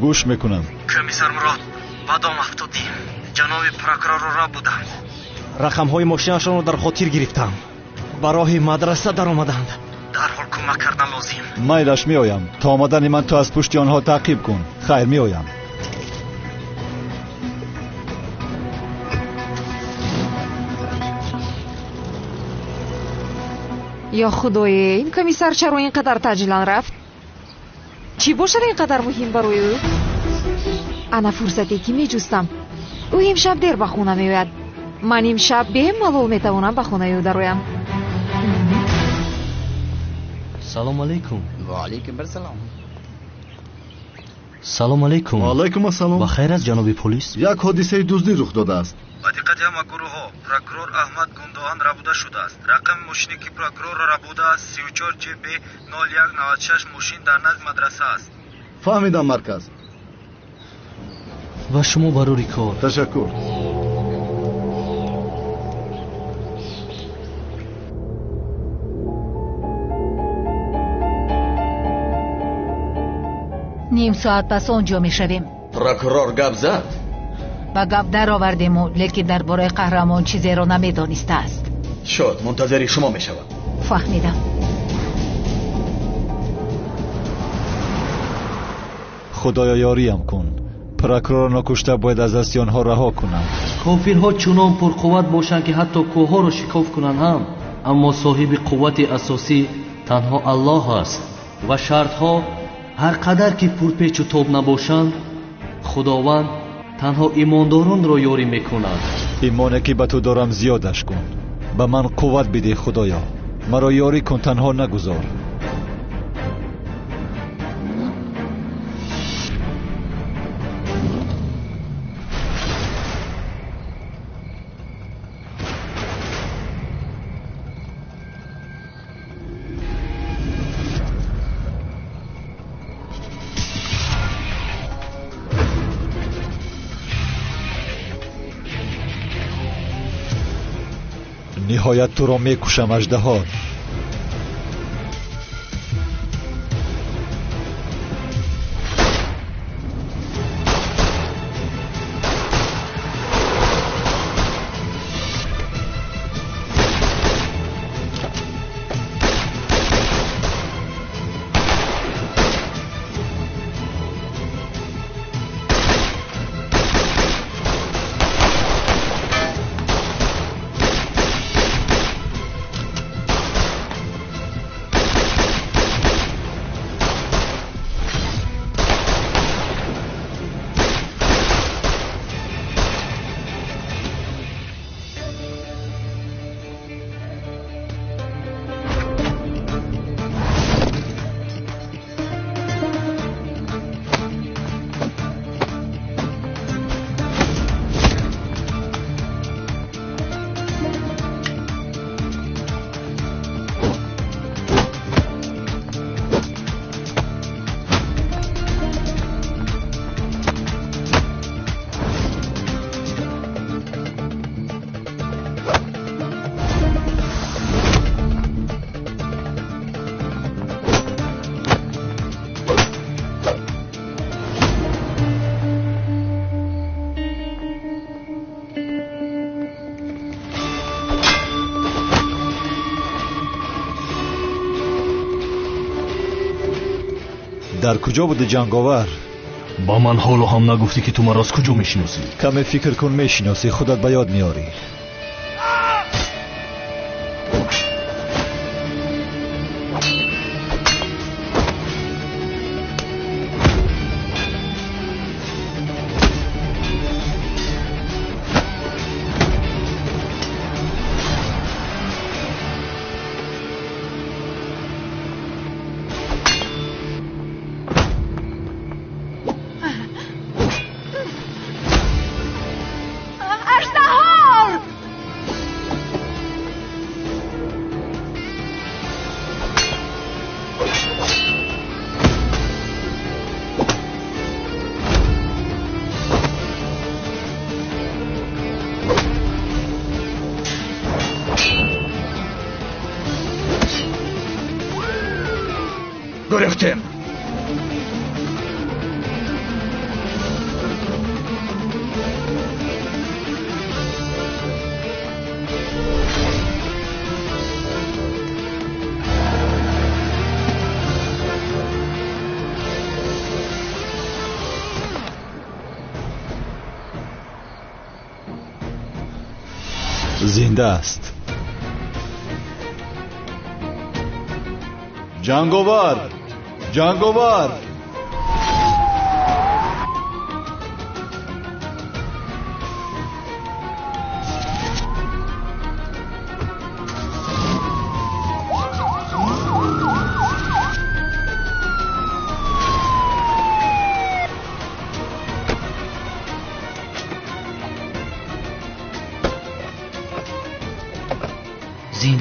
Гӯш мекунам. Комиссар Мурод, ба дом афтодӣ. Ҷаноби прокурорро ра буданд. Рақамҳои мошинашонро дар хотир гирифтам. Ба роҳи мадраса даромаданд. Дарҳол кӯмак кардан лозим. Майлаш, меоям. То омадани ман ту аз пушти онҳо таъқиб кун. Хайр, меоям. Ё худое, ин комиссар чаро ин қадар таъҷилан рафт? Чӣ бошад ин қадар муҳим барои ӯ? Ана фурсате ки меҷустам. Ӯ имшаб дер ба хона меояд. Ман имшаб бемалол метавонам ба хонаи ӯ дароям. Салом алейкум. Ва алейкум ассалом. Салом алейкум. Ва алейкум ассалом. Ба хайр аст, ҷаноби полис? Як ҳодисаи дуздӣ рух додааст. Ба диққати ҳама гурӯҳҳо, прокурор Аҳмад Гундоған рабуда шудааст. Рақами мошине ки прокурорро рабудааст 34 ҷб 0196, мошин дар назди мадраса аст. Фаҳмидам, марказ. Ва шумо барори кор. Ташаккур. Ним соат пас он ҷо мешавем. Прокурор гап зад? Ба гап даровардему, лекин дар бораи қаҳрамон чизеро намедонистааст. Шуд, мунтазири шумо мешавам. Фаҳмидам. Худоё, ёриям кун. Прокурорро нокушта бояд аз дасти онҳо раҳо кунам. Кофирҳо чунон пурқувват бошанд, ки ҳатто кӯҳҳоро шикоф кунанд ҳам, аммо соҳиби қуввати асосӣ танҳо Аллоҳ аст ва шартҳо ҳар қадар ки пурпечу тоб набошанд, Худованд танҳо имондоронро ёрӣ мекунад. Имоне ки ба ту дорам зиёдаш кун. Ба ман қувват бидеҳ, Худоё. Маро ёрӣ кун, танҳо нагузор. Ниҳоят туро мекушам, аждаҳо. Дар куҷо буди, ҷанговар? Ба ман ҳоло ҳам нагуфтӣ, ки ту маро аз куҷо мешиносӣ. Каме фикр кун, мешиносӣ, худат ба ёд меорӣ. Гурехтем. Зинда аст. Ҷанговар! Ҷанговар!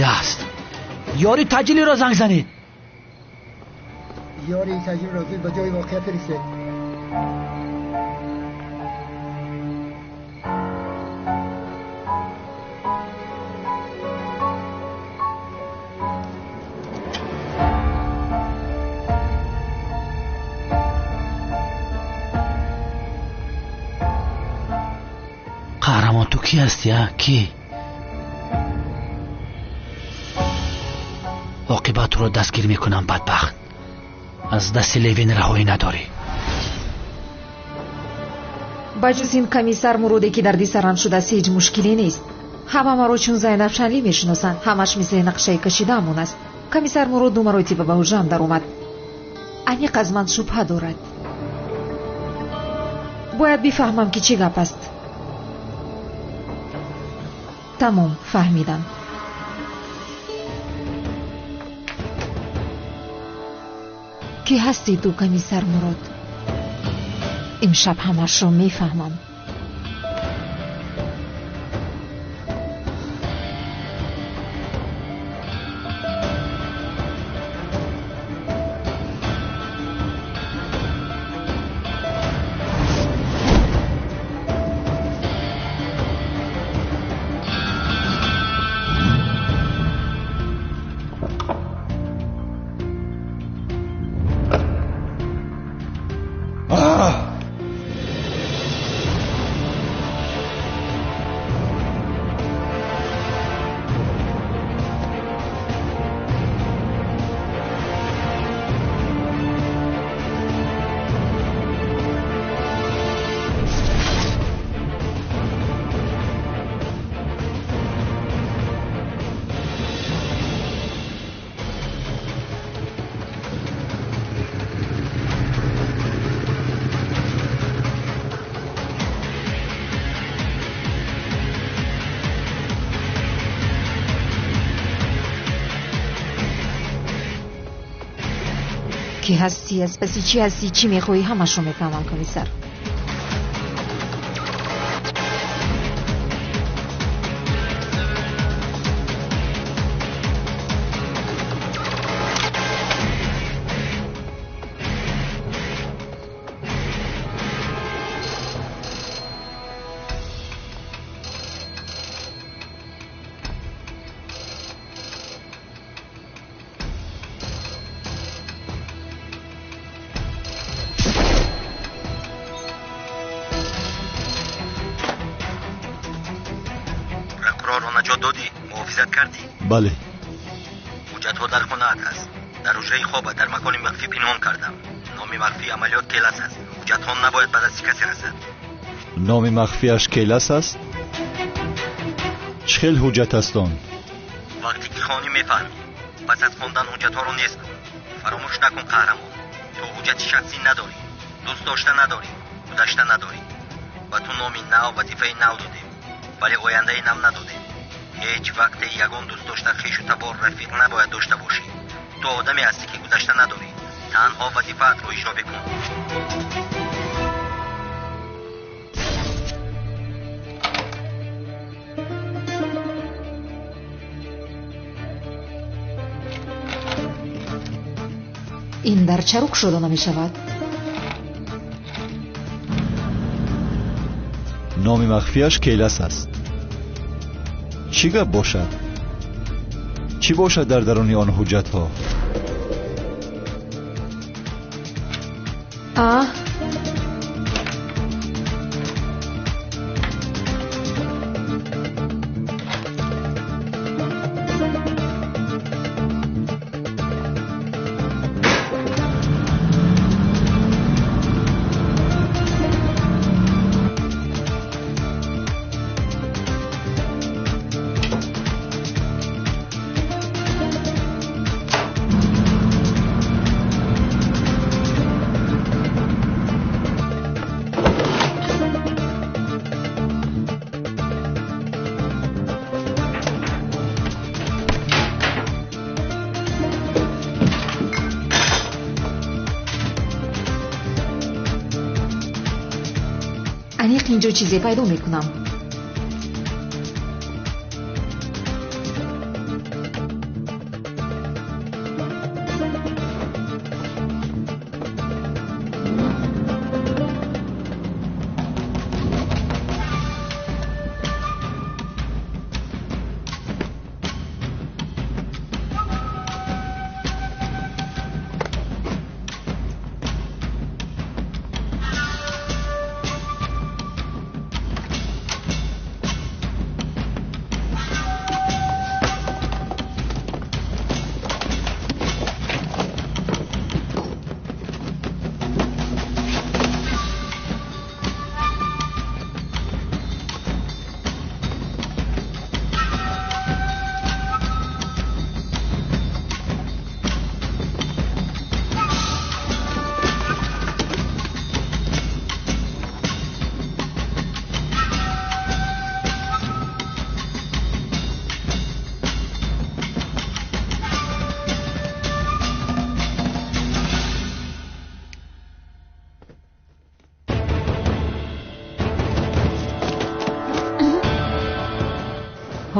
Зинда аст. Ёри таъҷилиро занг занед. Ёри таъҷилиро зуд ба ҷои воқеа фиристед. Қаҳрамон, ту кӣ ҳастӣ, а? Кӣ? Оқибат туро дастгир мекунам, бадбахт. Аз дасти Левин раҳоӣ надорӣ. Ба ҷуз ин комиссар Муроде, ки дарди сарам шудааст, ҳеҷ мушкиле нест. Ҳама маро чун Зайнаб Шанлӣ мешиносанд. Ҳамаш мисли нақшаи кашидаамон аст. Комиссар Мурод ду маротиба ба ҳуҷрам даромад. Аниқ аз ман шубҳа дорад. Бояд бифаҳмам, ки чӣ гап аст. Тамом, фаҳмидам. Кӣ ҳастӣ ту, комиссар Мурод? Имшаб ҳамашро мефаҳмам. Кӣ ҳастӣ, аз паси чӣ ҳастӣ, чӣ мехоҳӣ, ҳамашро мефаҳмам, комиссар. Прокурорро наҷот додӣ? Муҳофизат кардӣ? Бале. Ҳуҷҷатҳо дар хонаат аст. Дар ҳуҷраи хоба дар макони махфӣ пинҳон кардам. Номи махфии амалиёт Келас аст. Ҳуҷҷатҳо набояд ба дасти касе расад. Номи махфиаш Келас аст? Чӣ хел ҳуҷҷат аст он? Вақте ки хонӣ, мефаҳмӣ. Пас аз хондан ҳуҷҷатҳоро нест кун. Фаромӯш накун, қаҳрамон, ту ҳуҷҷати шахсӣ надорӣ, дӯст дошта надорӣ, гузашта надорӣ. Ба ту номи нав, вазифаи нав додем, вале ояндаи нав надодем. Ҳеҷ вақте ягон дӯстдошта, хешу табор, рафиқ набояд дошта бошӣ. Ту одаме ҳастӣ, ки гузашта надорӣ. Танҳо вазифаатро иҷро бикун. Ин дар чаро кушода намешавад? Номи махфиаш Келас аст. Чӣ гап бошад? Чӣ бошад дар даруни он ҳуҷҷатҳо? А. Аниқ инҷо чизе пайдо мекунам.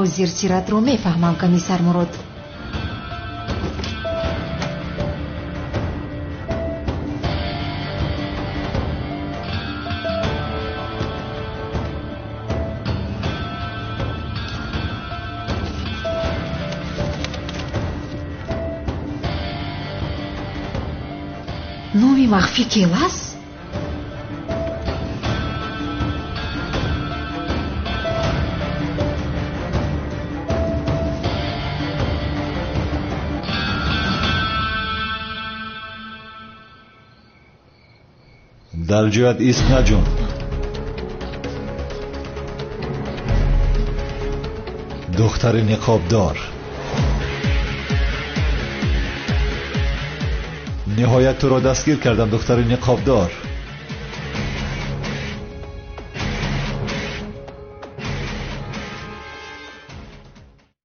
Ҳозир сиратро мефаҳмам, комиссар Мурод. Номи махфӣ келас? Дар ҷоят ист, наҷун. Духтари ниқобдор. Ниҳоят туро дастгир кардам, духтари ниқобдор.